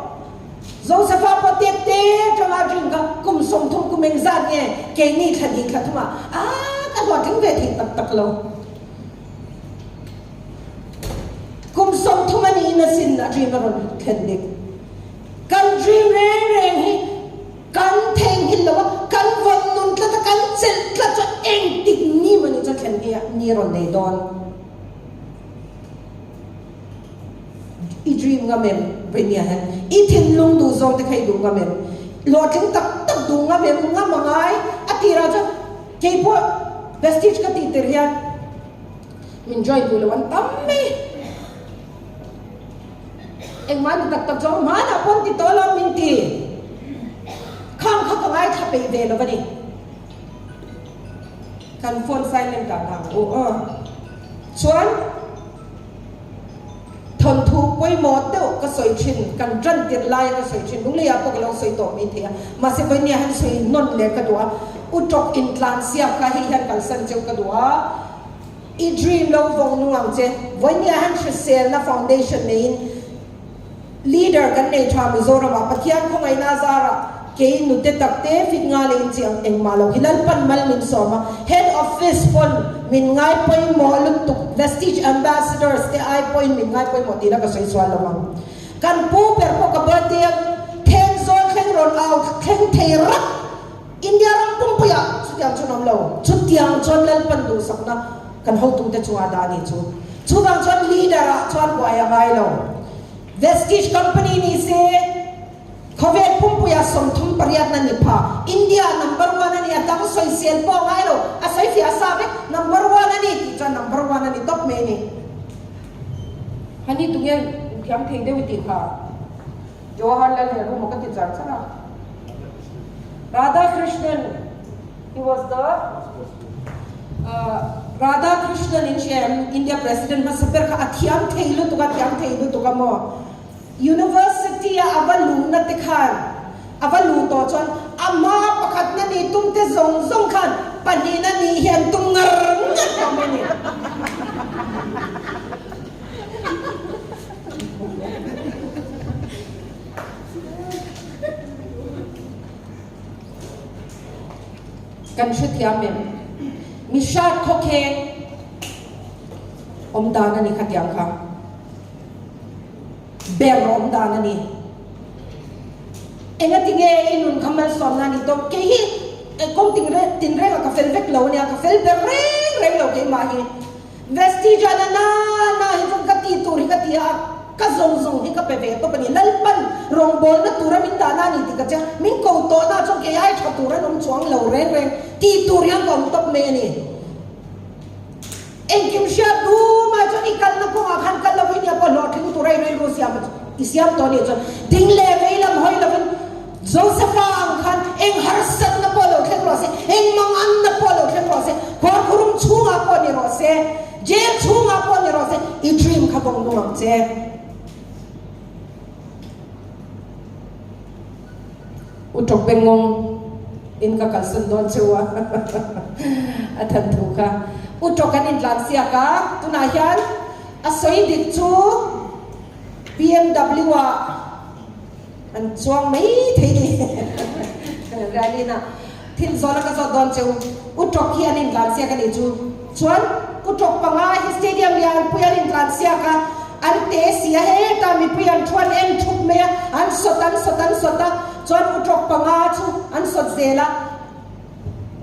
Josepha pawh tep te atanga a dream kha kum 30 kum engzat nge keini thla hnih thla thumah ah ka hlawhtling ve thei tak tak lo. Kum 30 a niin asin a dream a rawn thlen dik. Kan dream reng reng hi kan theihnghilh lo a, kan vawn nun tlat a, kan chelh tlat chuan engtik ni mawni chu thlen hi ni rawn nei dawn. I dream ngam em Vainia hian? I thinlung duh zawng te kha i duh ngam em? Hlawhtling tak tak duh ngam em? Ngam a ngai. A tirah chuan keipawh Vestige ka tih tir hian min join duh lo an tam mai. Engmah ni tak tak chuan hmanah pawn ti tawh lo min ti. Khang kha ka ngaithla peih ve lo a ni. Kan phone silent ah dah ang u aw. Chuan thawnthu pawimawh deuh ka sawi thin, kan tan tirh laia ka sawi thin, lungleiah pawh ka lo sawi tawh mai thei a. Mahse vawinia han sawi nawn leh ka duh a, Utawk intlan siak kha hei hian kalsan cheu ka duh a. I dream lo vawng nung ang che. Vawinia han hriselna foundation neiin leader kan nei tha Mizoram ah Pathian khawngaihna a zarah kei nute tak te fit nga leh in chi ang engmah lo hi Lalpan mal min sawm a head office pawn min ngai pawimawh lutuk Vestige ambassadors te ai pawhin min ngai pawimawh tihna ka sawi sual lo ang kan pu ber pawh ka birthday a Thenzawl thleng rawn au thleng thei rak India ram pumpuiah chutiang chuan awm lo. Chutiang chuan Lalpan duhsakna kan hotute chungah dah a nih chu. Chuvang chuan leader ah chuan buai a ngai lo. Vestige company ni se khawvel pumpuiah 38 na ni pha. India ah number one a ni a, dang sawisel pawh a ngai lo. A sawi fiah sa vek, number one a ni tih chuan number one a ni tawp mai a ni. Hani tunge inthiam thei deuh i tih kha? Jawaharlal Nehru maw ka ti char char a. Radhakrishnan, he was the Radhakrishnan in hria em? India President hmasa ber kha a thiam thei lutuk a, thiam thei lutuk a maw? University a a va luhna te khan, a va luh tawh chuan ama pakhatna nih tum te zawng zawng khan pahnihna nih hi an tum ngar ngar tawh mai a ni. Kan hrethiam em? Mi hrat khawkheng awm dan a ni khatiang kha. Ber awm dan a ni. Engatinge i nun kha malsawmna a nih tawp? Kei hi kawng tinreng ah ka fel vek lo a nia, ka fel ber reng reng lo keimah hi. Vestige na na na hi chuan ka tih tur hi ka ti a, ka zawng zawng hi ka pe ve tawp a ni. Lalpan rawngbawlna tura min dahna a ni tih ka chiang. Min ko tawhna chuan kei ai tha tur an awm chuang lo reng reng tih tur hian ka awm tawp mai a ni. Engkim hriat dum ah chuan i kalna kawngah khan kal lo. pawh hlawhtling tura i rilru siam i siam tawh anih chuan ding leh vei lam hawi lovin Josepha ang khan eng harsatna pawh lo thleng rawh se, eng manganna pawh lo thleng rawh se, khuarkhurum chhungah pawh ni rawh se, jail chhungah pawh ni rawh se, i dream kha vawng nung ang che. U Tawk Bengngawng in ka kalsan dawn cheu a, a than thu kha. U Tawk an intlan siak a, tunah hian a sawi dik chu BMW ah an chuang mai thei ni. Ralina thil zawn a ka zawt dawn cheu, U Tawk hi an intlan siak a nih chu. Chuan U Tawk panga hi stadium lianpui an intlan siak a, an te si a, hetah mipui an thu an en thup mai a, an sawt an sawt an sawt a, chuan U Tawk panga chu an sawt zel a,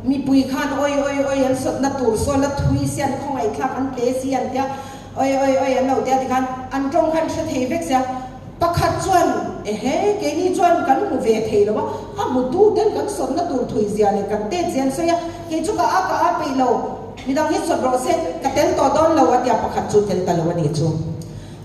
mipui khan oi oi oi an sawtna tur saw la thui si an khawngaihthlak an te si an tia, oi oi oi an lo tia tikhan an tawng khan hre thei vek sia. Pakhat chuan, Ehe, keini chuan kan hmu ve thei lo a, a hmutu ten kan sawtna tur thui zia leh kan tet zia an sawi a, kei chu ka a ka a peih lo, midang hi sawt rawh se, ka tel tawh dawn lo a tia pakhat chu tel ta lo a nih chu.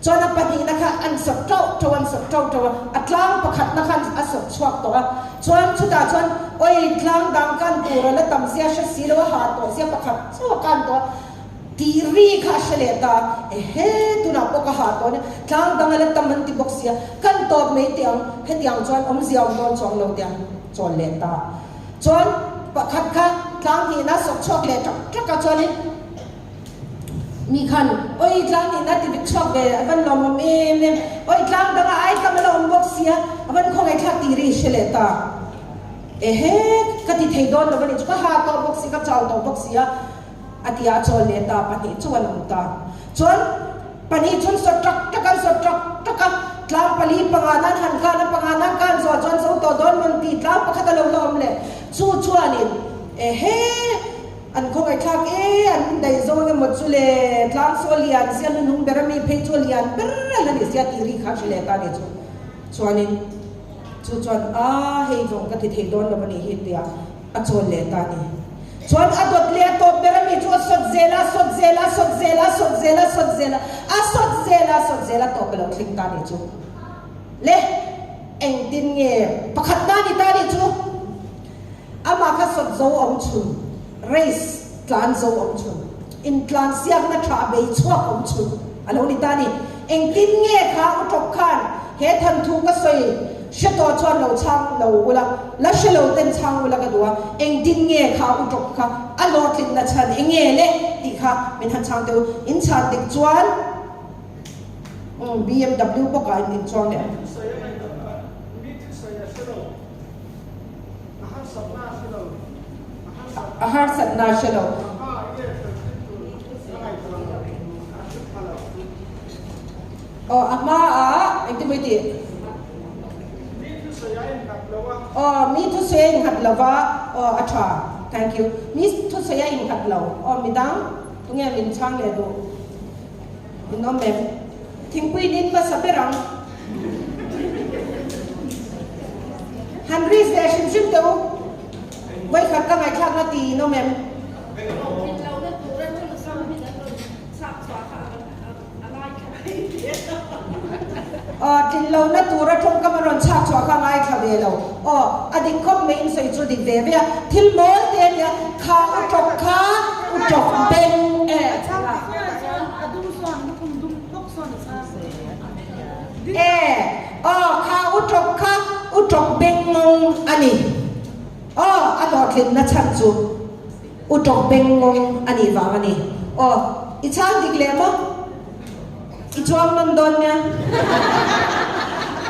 Chuan a pahnihna kha an sawt tauh tauh an sawt tauh tauh a, a tlang pakhatna khan a sawt chhuak tawh a, chuan chutah chuan oi tlang dang kan tur a la tam zia hre si lo a, ha tawh zia pakhat chauh a kan tawh a, Tih ri kha a hre leh ta, ehe, tunah pawh ka hah tawh nia, tlang dang a la tam an ti bawk sia, kan tawp mai teh ang, hetiang chuan awmzia awm dawn chuang lo teh ang, chawl leh ta. Chuan pakhat kha tlang hnihna sawk chhuak leh ṭak ṭak a, chuanin mi khan, Oi, tlang hnihna ti vit chhuak ve, a van lawmawm em em, oi, tlang dang a ai tam a la awm bawk sia, a van khawngaihthlak tih ri hre leh ta. Ehe, ka ti thei dawn lo a nih chu, ka hah tawh bawk si, ka chau tawh bawk sia. A ti a, chawl leh ta pahnih chu an awm ta. Chuan pahnih chun sawt ṭak ṭak an sawt ṭak ṭak a, tlang pali panga nan han kan a, panga nan kan zawh chuan zo tawh dawn mawn ti tlang pakhat a lo la awm leh. Chu chuanin ehe an khawngaihthlak e, an daih zawng emaw chu le, tlang saw lian sia hnuhnung ber ami phei chu a lian ber a la ni sia tih ri kha a hre leh ta a ni chu. Chuanin chu chuan a hei zawng ka ti thei dawn lo a nih hi tia A chawl leh ta ni. Chuan a dawt leh a tawp ber ami chu a sawt zel a, a sawt zel a, a sawt zel a, a sawt zel a, a sawt zel a, a sawt zel a, a sawt zel a tawp a lo thleng ta ni chu. Le, engtin nge pakhat na ni ta ni chu? Amah kha sawt zo awm chhun, race tlan zo awm chhun, intlan siakna tha bei chhuak awm chhun a lo ni ta ni. Engtin nge kha u tawp khan he thanthu ka sawi Hre tawh chuan lo chhang lo ula, la hre lo ten chhang ula ka duh a, engtin nge kha u tawp kha a lawtling na chhan eng nge le tih kha min han chhang teh u, in chhan dik chuan BMW bawk ah in in chuang leh ang. A harsatna a hre lo. Aw a hma ah engtin maw i tih? Mi thusawi a innghat lo a. Aw mi thusawi a innghat lo va, aw a tha, thank you. Mi thusawi a innghat lo, aw midang tunge min chhang leh duh? In awm em? Thingpui in in hmasa ber ang. Han risk leh hrim hrim teh u. Vawikhat ka ngaihthlakna ti in awm em? Aw, tlin lohna tura tawngkam a rawn chhak chhuah kha ngaithla ve lo. Aw, a dik khawp mai in sawi chu dik ve ve a, thil mawl te a nia, kha u tawp kha u tawp beng e. E, aw, kha u tawp kha u tawp beng ngawng a ni. Aw, a hlawhtlinna chhan chu. U tawk beng ngawng a nih vang a ni. Aw, i chhang dik leh maw? I chuang nawn dawn nia.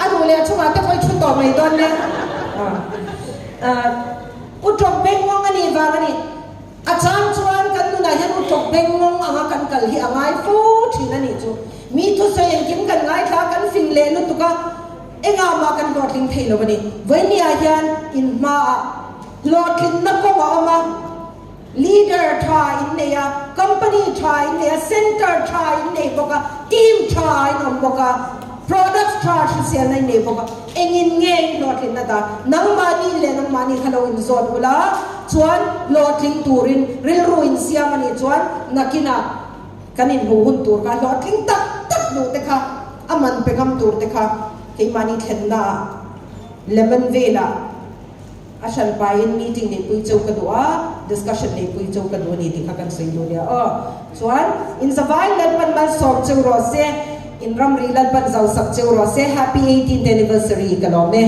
A duh leh a chungah te pawh i thu tawh mai dawn nia. U tawk beng ngawng a nih vang a ni. A chang chuan kan nunah hian u tawk beng ngawng anga kan kal hi a ngai fo thin a nih chu. Mi thusawi engkim kan ngaithla a, kan fing leh lutuk a, engah mah kan hlawhtling thei lo a ni. Vawinia hian in hmaah. Hlawhtlinna kawng a awm a, leader tha in nei a, company tha in nei a, centre tha in nei bawk a, team tha in awm bawk a, products tha hriselna in nei bawk a, engin nge in hlawhtlinna dah? Nangmahni leh nangmahni kha lo inzawt ula chuan hlawhtling turin rilru insiam a nih chuan nakinah kan inhmuh hun tur kha hlawhtling tak tak. duh te kha a man pe ngam tur te kha keimahni thlennaah Lemon Vale-ah a hran pahin meeting neihpui cheu ka duh a, discussion neihpui cheu ka duh a ni tih kha kan sawi duh nia aw. Chuan in zavai Lalpan malsawm cheu rawh se, in ramri Lalpan zausak cheu rawh se, Happy 18th Anniversary ka lawm e.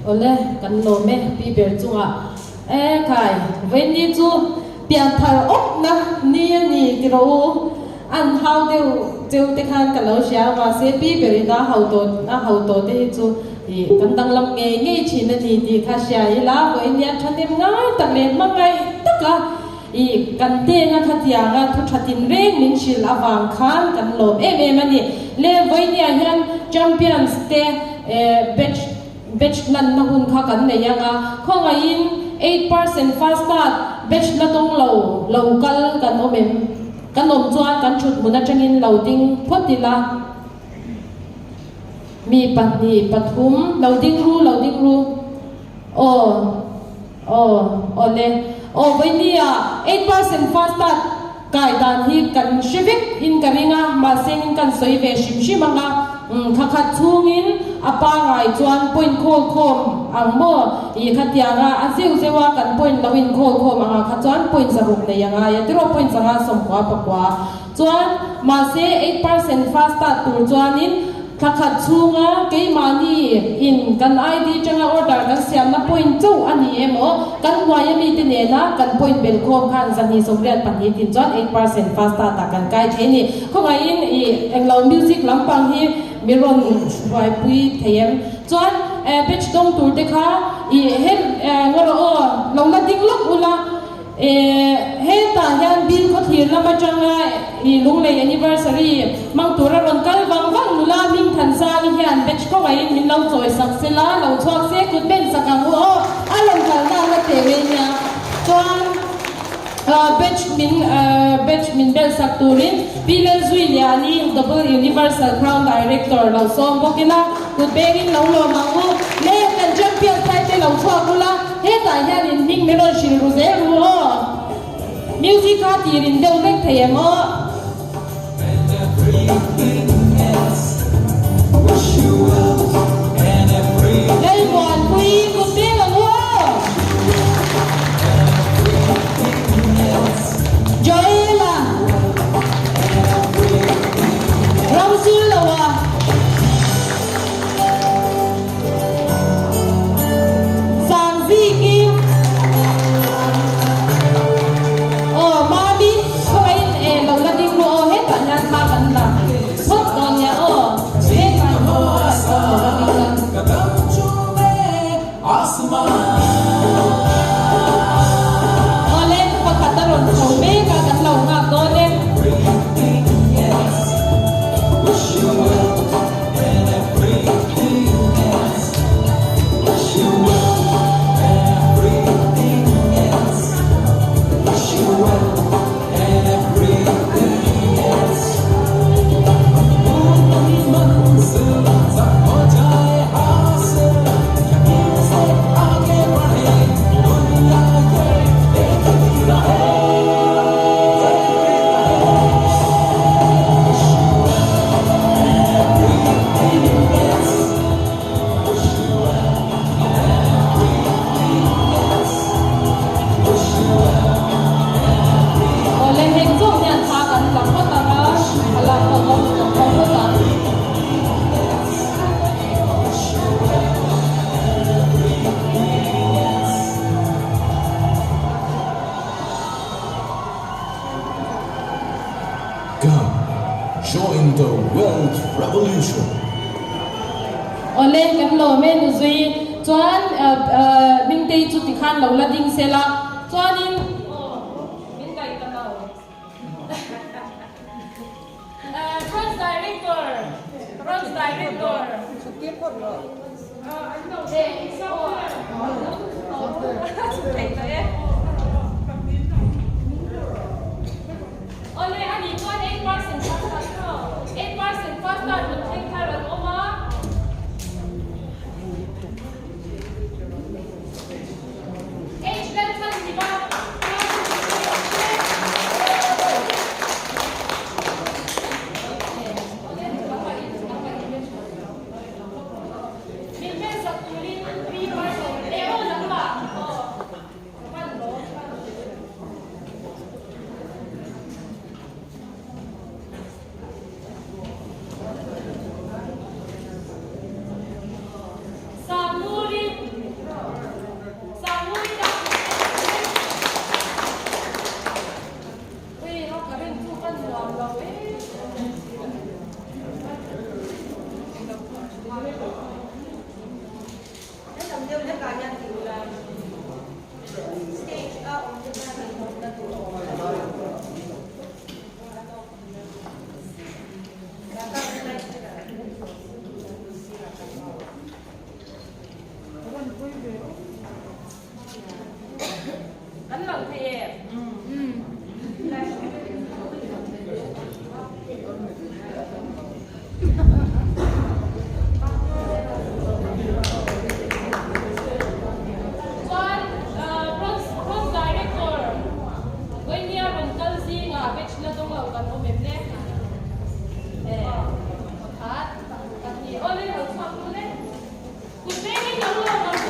Awle, kan lawm e pi ber chungah. E khai, vawiin chu pianthar awpna ni a ni ti rawh u. An hau deuh cheu te khan ka lo hria a, mahse pi berin a hau tawh a hau tawh te hi chu ih kan danglam ngei ngei thin a ni tih kha hria ila, vawiin ni a thahnem ngai tak leh hmangaih taka I kan tena khatianga thu tha tinreng min hrilh avang khan kan lawm em em a ni. Le vawinia hian Champions te batch batch lanna hun kha kan nei ang a, khawngaihin 8% fast start batch la tawng lo lo kal kan awm em? Kan awm chuan kan thut hmun atangin lo ding phawt ila. Mi pahnih pathum lo ding ru lo ding ru aw. Aw, awle. Aw, vawinia 8% fast start kai dan hi kan hre vek in ka ring a, mahse in kan sawi ve hrim hrim ang a, umm thla khat chhungin a pangai chuan point khawl khawm ang maw? Ih khatianga a zeuh zeuh a kan point lo in khawl khawm ang ah kha chuan point zaruk nei a ngai a tiraw point zanga sawmkua pakua Chuan, mahse 8% fast start tur chuanin thla khat chhunga keimahni in kan ID tanga order kan siamna point chauh a ni emaw, kan hnuai ami te nena kan point bel khawm khan zahnih sawmriat pahnih tin chuan 8% fast start ah kan kai thei a ni. Khawngaihin i englo music lampang hi mi rawn hruaipui thei em? Chuan batch dawng tur te kha i hem ngaw rawh aw, lo la ding lawk ula. Hetah hian Bill khawthlir lam atanga i Lunglei Anniversary hmang tura rawn kal vang vang nula Hmingthansangi hian batch khawngaihin min lo chawi sak se la, lo chhuak se kut ben sak ang u aw, a rawn kalna a la teh mai nia. Chuan batch min batch min bel sak turin Pi Lalzui Liani Double Universal Crown Director lo sawm bawk ila, kut bengin lo lawm ang u. Le kan champion thai te lo chhuak ula. Hetah hian in hming min rawn hrilh ru zel ru aw. Music kha tir in deuh vek thei em aw. Lalmuanpui kut beng ang u aw. Joela Ramzirloa. Sangziki Aw Mami khawngaihin e lo la ding ru aw hetah hian thla kan la phawt dawn nia aw hetah hian lo la ding la. Awle pakhat a rawn chho mek a kan lo nghak dawn e. Awle heng zawk hian thla kan la phawt ang a, a lak ho awm tawh ho phawt ang. Come, join the wealth revolution. Awle, kan lawm e Nuzui. Chuan Hmingtei chu tikhan lo la ding se la. Chuanin aw min ngaih ta lo. Branch Director, Branch Director. Awle a nih chuan 8% fast start kha 8% fast start rawn thleng thar an awm a. Avan nuam lo e. Helam deuh hlekah hian ti ula stage a awm te khan an awmna tur a awm Kan lang thei em? Chuan Bronze Bronze Director Vainia rawn kal zingah batch la dawng lo kan awm em le? Pakhat, pahnih, aw le lo chhuak ru le. Kut vengin lo lawm ang chu.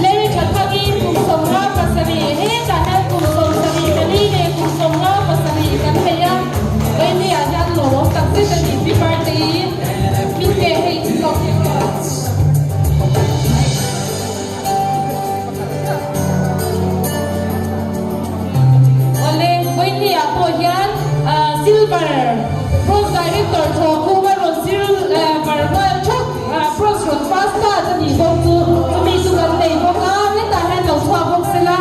Lei tha thakin kum 57 hetah hian kum 74 leh kum 57 kan nei a, Keini ah hian lawm tak zet a ni pi Partei min ke hei chu zawk hi aw. Awle, Keini ah pawh hian Silver Bronze Director thaw khum a rawn silver nghal thak Bronze rawn pass ta a nih bawk chu chumi chu kan nei bawk a, hetah hian lo chhuak bawk sela.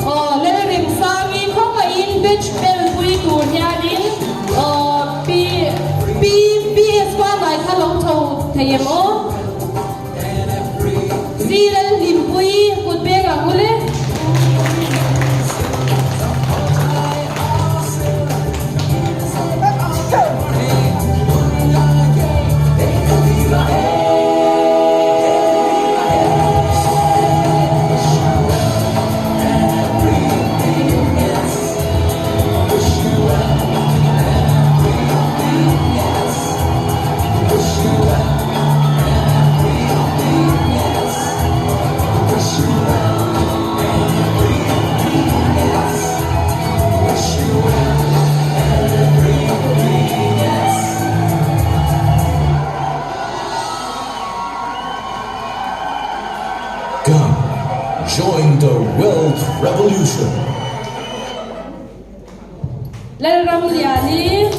Aw Lalrimsangi khawngaihin batch bel pui tur hianin aw P P PS pangngai kha lo tho thei em aw? Si Lalhlimpui kut beng ang ule. Come, join the wealth revolution. Lalramliani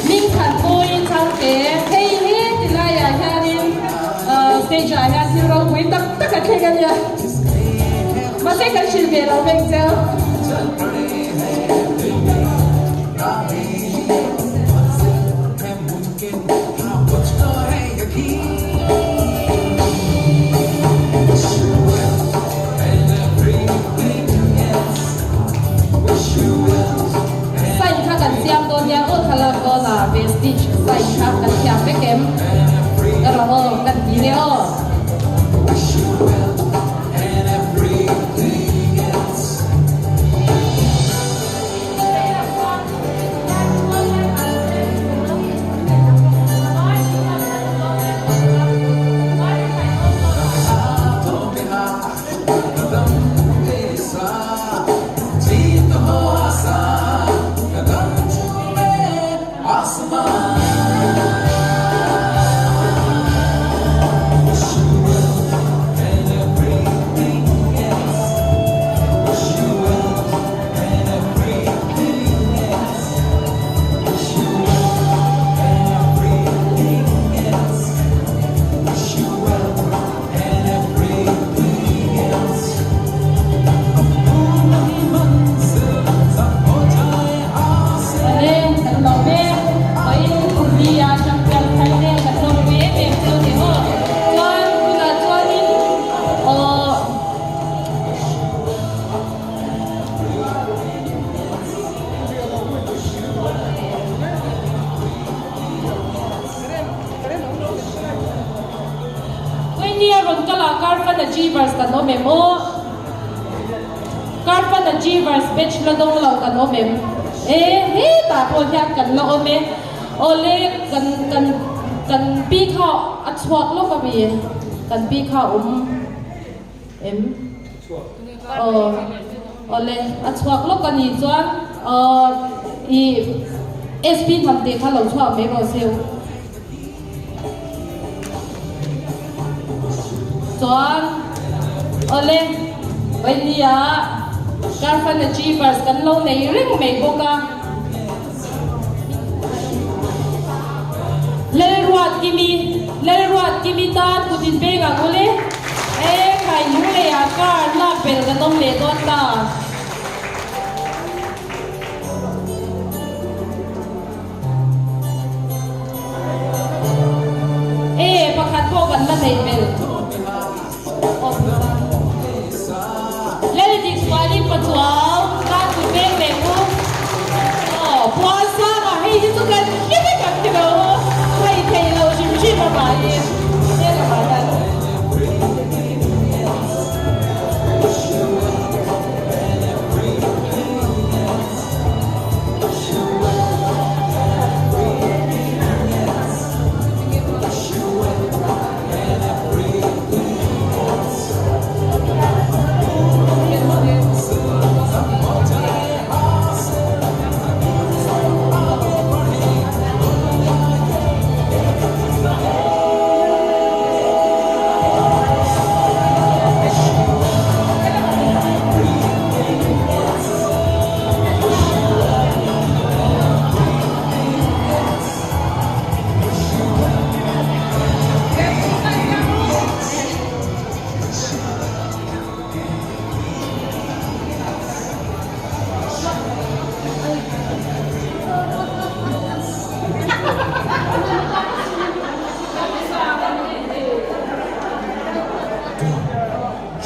Mingthanpui Changte hei hi ti laiah hianin stage ah hian thil ropui tak tak a thleng a nia mahse kan hrilh ve lo vek cheu. Sign kha kan siam dawn nia aw thlalak dawn a Vestige sign kha kan thiam vek em ka rawh aw kan ti leh aw. Achievers kan awm em aw? Car Fun Achievers batch la dawng lo kan awm em? E hetah pawh hian kan la awm e. Awle kan kan kan pi kha a chhuak lawk a mi? Kan pi kha a awm em? Aw awle a chhuak lawk a nih chuan aw i SP Hnamte kha lo chhuak mai rawh se. Chuan awle Vainia Car Fun Achievers kan lo nei reng mai bawk a. Lalruatkimi Lalruatkimi tan kut inpeng ang ule. E khai lung leiah car lak bel kan awm leh dawn ta. E pakhat pawh kan la neih bel. Lalidik Suali Pachuau tan kut veng leh u. Aw puan sang ah hei hi chu kan hre vek ang ti lo hei thei lo hrim hrim a vangin he lamah hian.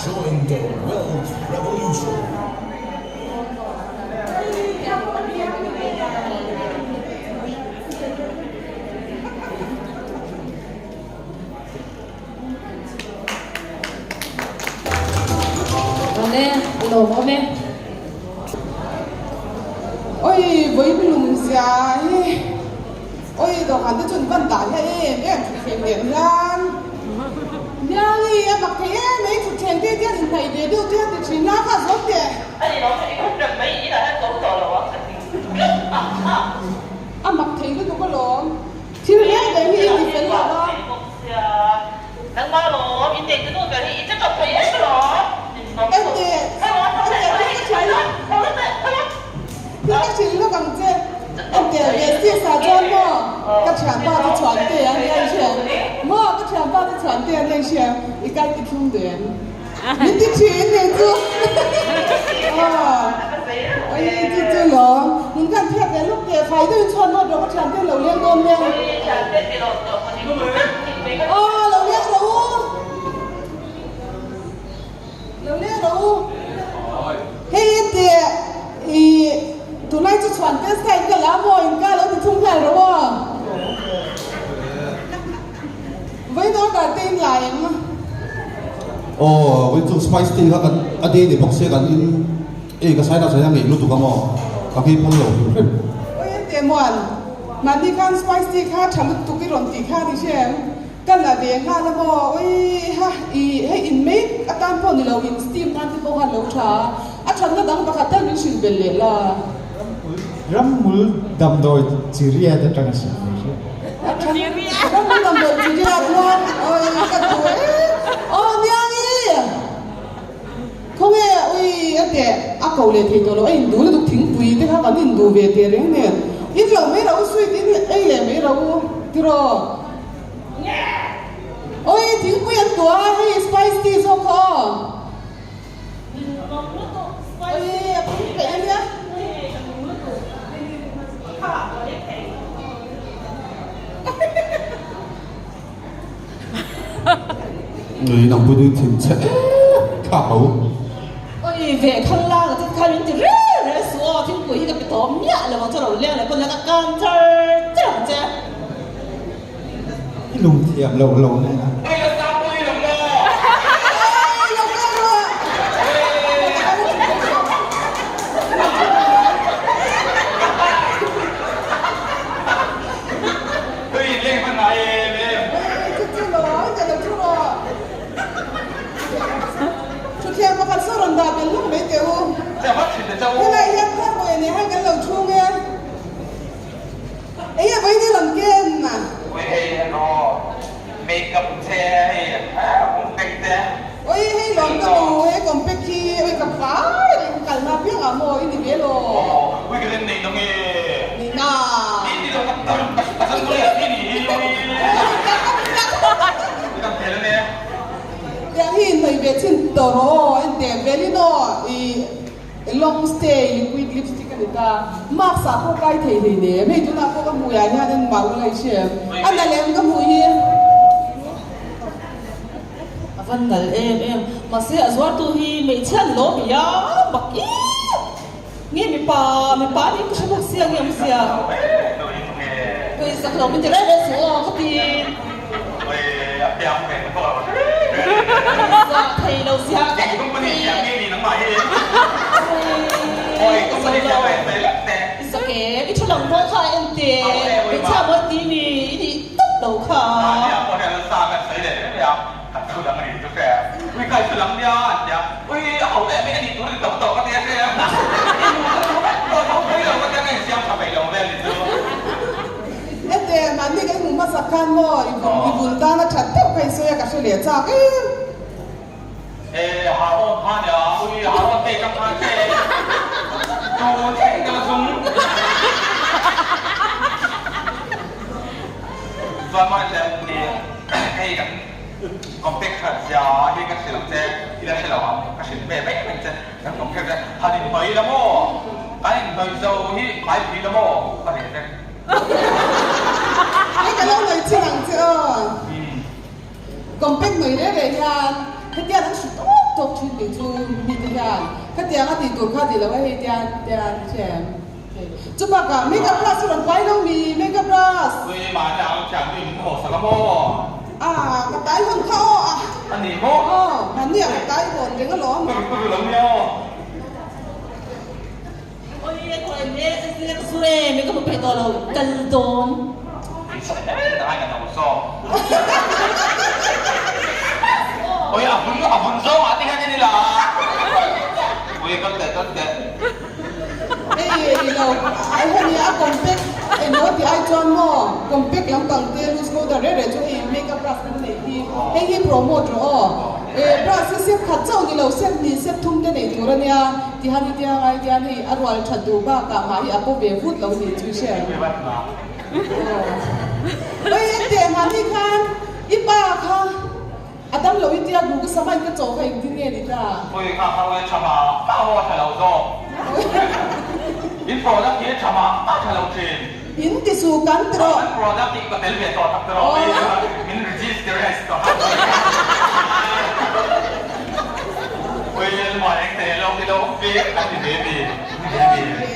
Join the wealth revolution. Awle, a lawmawm e. Oi, vawiin lum zia hi. Oi, dawhkan te chu an van dah hla em em thutthleng nen hian. Niangi, a mak thei em mai thutthleng te hian inhnaih ve deuh te a ti thin a, kha zawm teh. A ni lo chu i khup reng mai inah hian ka awm tawh lo ang ka ti a a. A mak thei lutuk alawm. Thil reng reng hi i ti fel lo a. Nangmah lawm, in nei tunu ber hi i che tawp thei em alawm. Ente, ente, thil ka hrilh thil ka hrilh lawk ang che. Ente, Vestis ah chuan maw ka thianpa chu chhuan te an nia i hria maw ka thianpa chu chhuan te an nia i hria i kal ti thlum duh em? Min ti thin nih chu aw oi chu chu lawm nun khan thiat leh lawk teh fai deuhin chhuan nawt rawh ka thian te lo leng dawn nia aw lo leng rawh u lo leng rawh u hei teh i tunlai chu chhuan te style ka la maw in ka lo ti thung nghal rawh aw Vawiin order te in la em? Aw vawiin chu spice tea kha kan a day ni bawk sia kan in ei ka sign up sain a ngeih lutuk a maw ka phei phal lo hrim hrim. Vawiin teh muan mahni khan spice tea kha tha lutuk i rawn tih kha ni hre em? Ka la ve nghal a maw oi ha i hei in mai atan pawh ni lo in steam nan te pawh khan lo tha a a thatna dang pakhat tal min hrilh belh leh la. Rammul damdawi chi riat atanga hrilh ve hriat. Rammul damdawi chi riat chuan oi ka duh e aw Niangi khawnge ui a teh a ko leh thei tawh lo a induh lutuk thingpui te kha kan induh ve teh reng nen in lo mai ro sweet in ei leh mai ro tiraw oi thingpui an tuah a hei spice tea zawk kha aw. Nui nang pui nui thin che thlak lo. Oi ve khang lang a khan min ti re re su aw thingpui hi ka pe tawm miah lo ang chu lo leng leh pawn la ka kan char char ang che. I lung thiam lo lo nen a. ve law. Ui ka len nei nang e. Nei na. Ni ni lo ka ka san mawle a si ni hi ui. Ka tel ane. Tiang hi inhnawih ve chin tawh rawh aw, en teh velin aw i long stay liquid lipstick a ni ta. Mask ah pawh kai thei hlei nem, hei tunah pawh ka hmui ah hian en mah ula i hre em? A nalh em ka hmui hi? A van nalh em em, mahse a zuartu hi hmeichhia ni lo mi a, bak em! Nge mipa, mipa a nih ka hre bawk sia nge awm sia. Pawisa hlawm in ti reng reng suh aw ka ti. Zah thei lo sia ka en ti. I zak em, i thu lang dawn kha a en teh, hmeichhia mawi ti mi i nih tawp lo kha. Kan thu dang a ni chu hre. Ui kai thu lam nia an tia. Ui a ho leh mai a nih tur a ni tawh tawh ka tia hre. I nu ka thu vek tawh tho phei lo ka tia ka insiam tha peih lo vel ni chu. Ete mahni kan hmuh hmasak khan maw i vun i vun tan a that deuh kha i sawi a ka hre leh chak em. E ha awn kha nia ui ha awn te ka khan che tun thleng ka la zung. Chuan maw ete ni hei kan Compact khat zia hi ka hrilh ang che, i la hre lo ang, ka hrilh ve mai mai che, kan compact zia han inhnawih la maw, kan inhnawih zo hi hmai phui la maw ka reh vek. Hei ka lo hnawih chin ang che aw. Compact hnawih reh reh hian hetiang an hru tawk tawk thin tih chu mite hian khatiang a tih tur kha ti lo a hei tian tian hre em. Chu bakah makeup brush hi rawn pai lo mi makeup brush. Ui mahni ang thiam tu in min haw sak a maw? Ah ka tai hawn kha aw a. A ni maw? Aw mahni ah ka tai hawn reng alawm. Ka ka ru lo nia aw. Oi a thaw em e ka zir ka sur em e ka hmu peih tawh lo kal dawn. Tui chhe hle ngai ka no zawk. Oi a vun a vun zawng ah te hian en ila. Ui kal teh kal teh. Hei i lo ai hemi a compact emaw tih ai chuan maw compact lampang te loose powder reh reh chu hei makeup brush kan neih hi hei hi promote rawh aw eh brush hi step khat chauh ni lo step hnih step thum te neih tur ania tihan i tia ngai tian hei a rual that duh bakah mah hi a paw ve vut lo nih chu i hre ang aw oi engteh mahni khan i pa kha A dam lo i tia Google sama in ka chaw kha engtin nge ni ta? Ui kha kha ui tha mah mah ho a tha lo zawk. In product hi tha mah mah tha lo thin. In ti su kan ti rawh. Kan product hi ka tel ve tawh tak ti rawh ui min registeress tawh a. Ui lal eng te lo ti lo ve an ti ve mi. Ni ve mi.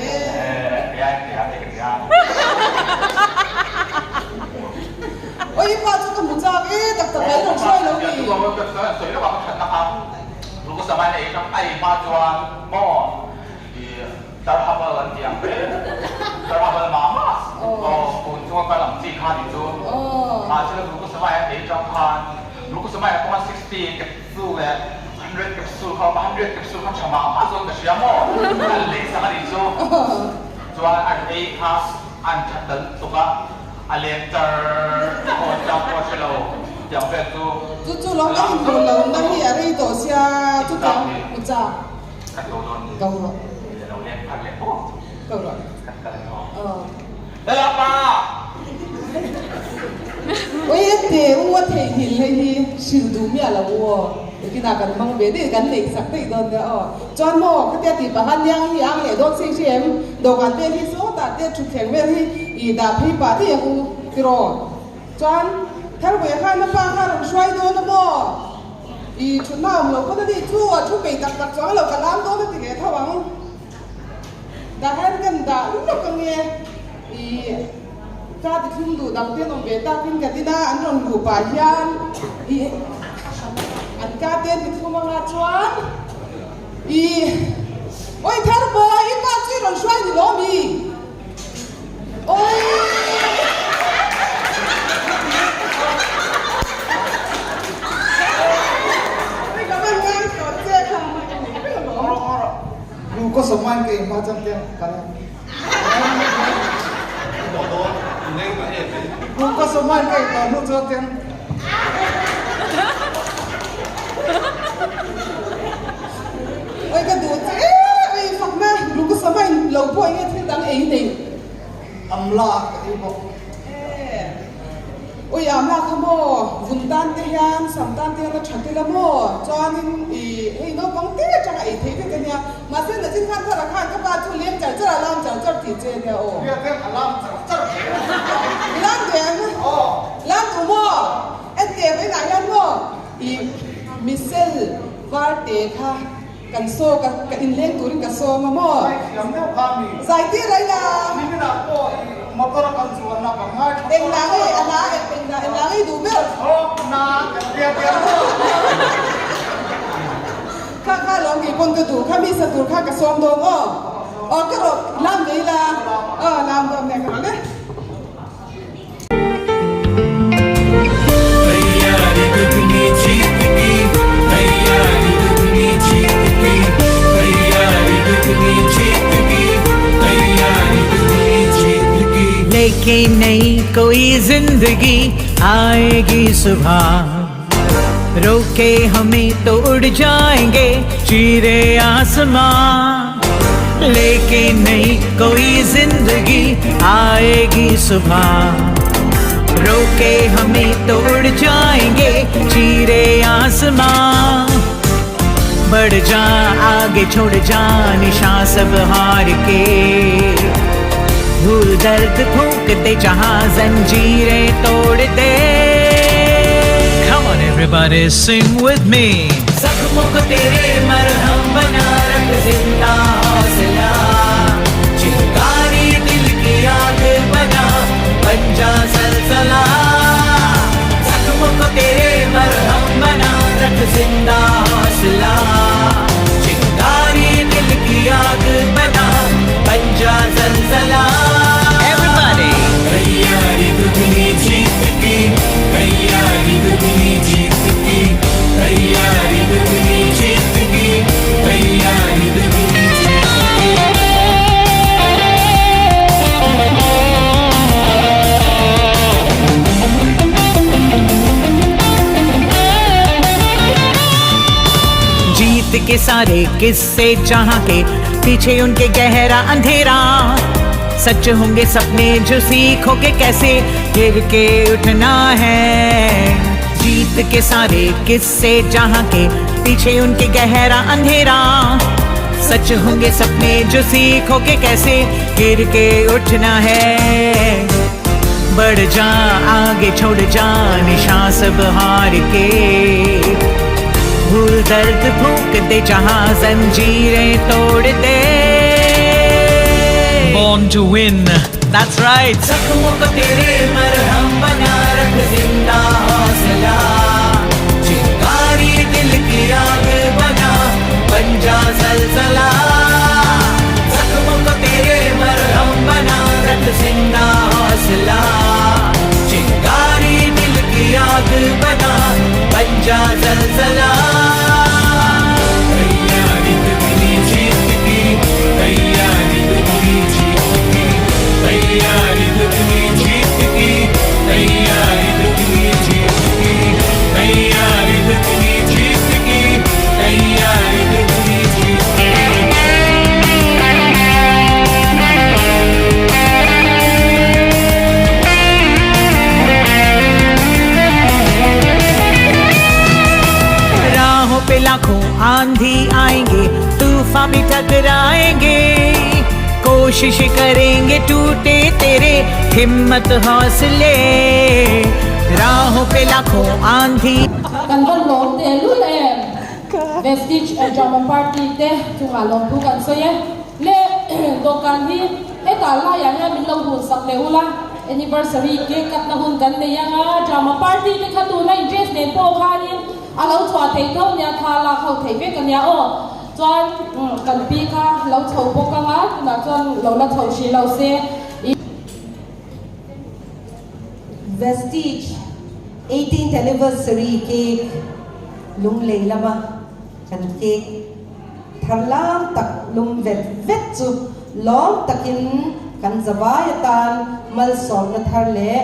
Eh tia tia ti ka tia. Oi pa chu ka hmu chak e tak tak mai rawn hruai lo ni. Sawi lawk ah ka that na kha Ruku Samai na ei tang ai hma chuan maw i Tarhabal an ti ang hle Tarhabal mah mah aw tun chunga kal ang chi kha ni chu mahse Ruku Samai an ei tang khan Ruku Samai ah pawh 60 capsule leh 100 capsule kha awm a 100 capsule kha tha mah mah chuan ka hria maw an lei sak a nih chu chuan an ei kha an that dal lutuk a. A leng char hawn chang pawh a hre lo tiang vel chu. Chu chu lawng kan inhmuh lo na hi a rei tawh sia chu tiang hmu chak. Kan ko dawn ni. Ko rawh. Ila lo leng phar leh bawk chu. Ko rawh. Kan kal ang aw. Aw. Lala pa! Oi ente u a theihnghilh hei hi hrilh duh miah lo u aw. Ekinah kan hmang ve daih kan neih sak daih dawn nia aw. Chuan maw khatia tih pahan niang hi ang leh dawn si hri em? Dawhkan vel hi sawtah te thutthleng vel hi i dah phei pah daih ang u tiraw? Chuan Tharbuia khan a pa kha a rawn hruai dawn a maw? I thutna awm lo pawn a ni chu a thu peih tak tak chuang lo ka lam dawn a ti leh tho ang. Dah hian kan dah lawk ang e i ka ti thlum duh dang te an awm ve takin ka din a an rawn luh pah hian i an ka te an ti thlum anga chuan i oi thar bawi i pa chu i rawn hruai ni lo mi oi. Oi ka van ngai tawh che kha. Lu ka sawm mai ka inhma chuan te kal a. Lu ka sawm mai ka inhma hnu chuan te. Oi ka duh che oi fakna lu. Glucosama in lo pawh enge thil dang ei nei? Amla ka ei bawk. E. Ui amla kha maw vun tan te hian sam tan te hian a tha tel a maw? Chuanin i hei naupang te atanga ei theih vek ania. Mahse nachin khan thar ah khan ka pa chu leng char char a lam char char tih che ania aw. Ria ten a lam char char. I lam duh em? Aw. Lam duh maw? Enteh vawiinah hian maw i Michelle Varte kha kan saw ka ka inleng turin ka sawm a maw? Zai thiam deuh kha mi. Zai tir a ila. Niminah pawh i motor a kan chuanna ka ngai tha Eng la ngei a hla eng la eng la ngei duh ber. Thawk na kan tia tia maw? Kha kha lawm kei pawn ka duh kha mi sa tur kha ka sawm dawn aw. Aw ka rawh lam ve ila. Aw lam dawn nia ka rawh le. लेके नई कोई जिंदगी आएगी सुबह रोके हमें तो उड़ जाएंगे चीरे आसमां लेके नई कोई जिंदगी आएगी सुबह रोके हमें तो उड़ जाएंगे चीरे आसमां बढ़ जा आगे छोड़ जा निशा सब हार के भूल दर्द फूंक दे जहां जंजीरें तोड़ दे Come on everybody sing with me जख्मों को तेरे मरहम बना रख जिंदा हौसला चिंगारी दिल की आग बना बन जा जलजला जख्मों को तेरे मरहम बना रख जिंदा हौसला चिंगारी दिल की आग बना बन जा जलजला Everybody! तैयारी दुगनी जीत की तैयारी दुगनी जीत की तैयारी दुगनी जीत की तैयारी दुगनी जीत की जीत के सारे किस्से जहां के पीछे उनके गहरा अंधेरा सच होंगे सपने जो सीखोगे कैसे गिर के उठना है जीत के सारे किस्से जहां के पीछे उनके गहरा अंधेरा सच होंगे सपने जो सीखोगे कैसे गिर के उठना है बढ़ जा आगे छोड़ जा निशा सब हार के भूल दर्द फूंक दे जहां जंजीरें तोड़ दे Born to win. That's right. जख्मों को तेरे मरहम बना रख जिंदा हौसला चिंगारी दिल की आग बना बन जा जलजला जख्मों को तेरे मरहम बना रख जिंदा हौसला चिंगारी दिल की आग बना बन जा जलजला तैयारी दुगनी जीत की तैयारी दुगनी जीत की तैयारी दुगनी जीत की तैयारी दुगनी जीत की तैयारी दुगनी जीत की तैयारी दुगनी जीत की राहों पे लाखों आंधी आएंगे तूफान भी टकराएंगे कोशिश करेंगे टूटे तेरे हिम्मत हौसले राहों पे लाखों आंधी Kan van lawm teh lul em. Vestige and Drama Party te chungah lawmthu kan sawi e. Le dawhkan hi hetah laiah hian min lo hun sak leh ula. Anniversary cake cut na hun kan nei anga Drama Party te kha tuna in dress nen pawh khanin a lo chhuah theih tho nia thla lak ho theih vek ania aw. Chuan kan pi kha lo chho bawk anga tunah chuan lo la chho hrih lo se. Vestige 18th Anniversary cake lunglei lama kan cake thar lam tak lum vet vet chu lawm takin kan zavai atan malsawmna thar leh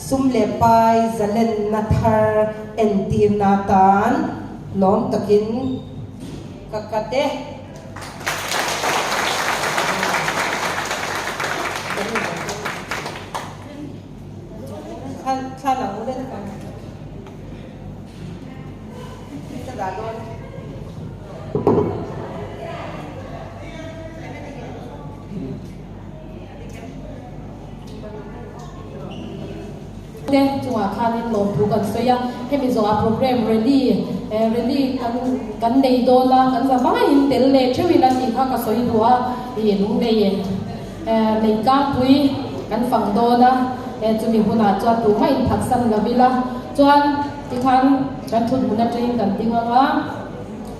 sum leh pai zalenna thar entirna atan lawm takin ka cut e. Te chungah khanin lawmthu kan sawi a, hemi zawhah program rally rally kan kan nei dawn a, kan za vaiin tel leh theuh ila tih kha ka sawi duh a, ih lunglei lei tlangpui kan fang dawn a, chumi hunah chuan tumah inphatsan lo ila chuan tikhan kan thuthmun atangin kan ding ang a.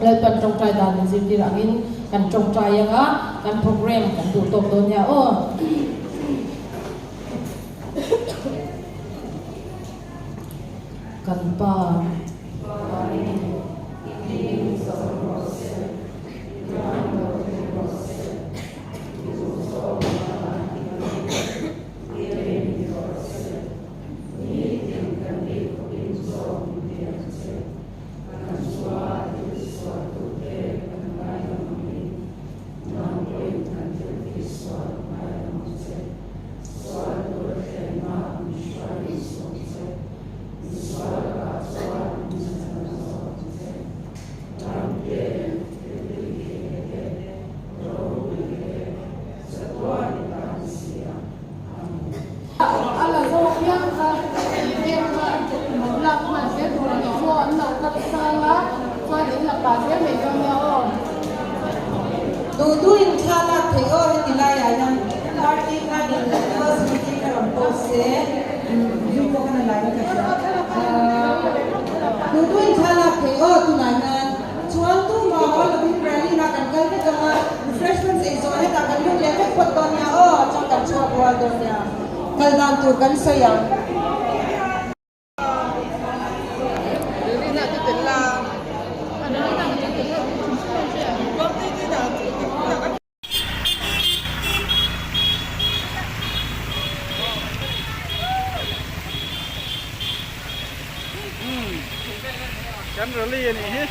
Lalpan tawngtai dan min zirtir angin kan tawngtai anga kan program kan duh tawk dawn nia aw. Kan pa. A la zawk hian kha eng kha lo lak hman zel tur a nih chu an lo kal sang a chuan in la pah zel mai dawn nia aw. Duh duhin thla lak theih aw heti laiah hian party khan in university kha rawn post se view pawh khan a lai vek a hria. Duh duhin thla lak theih aw tunah hian chuan tumah haw lovin rally na kan kal vek ang a, refreshments ei zawh hetah kan lut leh vek phawt dawn nia aw chuan kan chhuak rual dawn nia. Kal dan tur kan sawi ang. Kan rally a nih hi.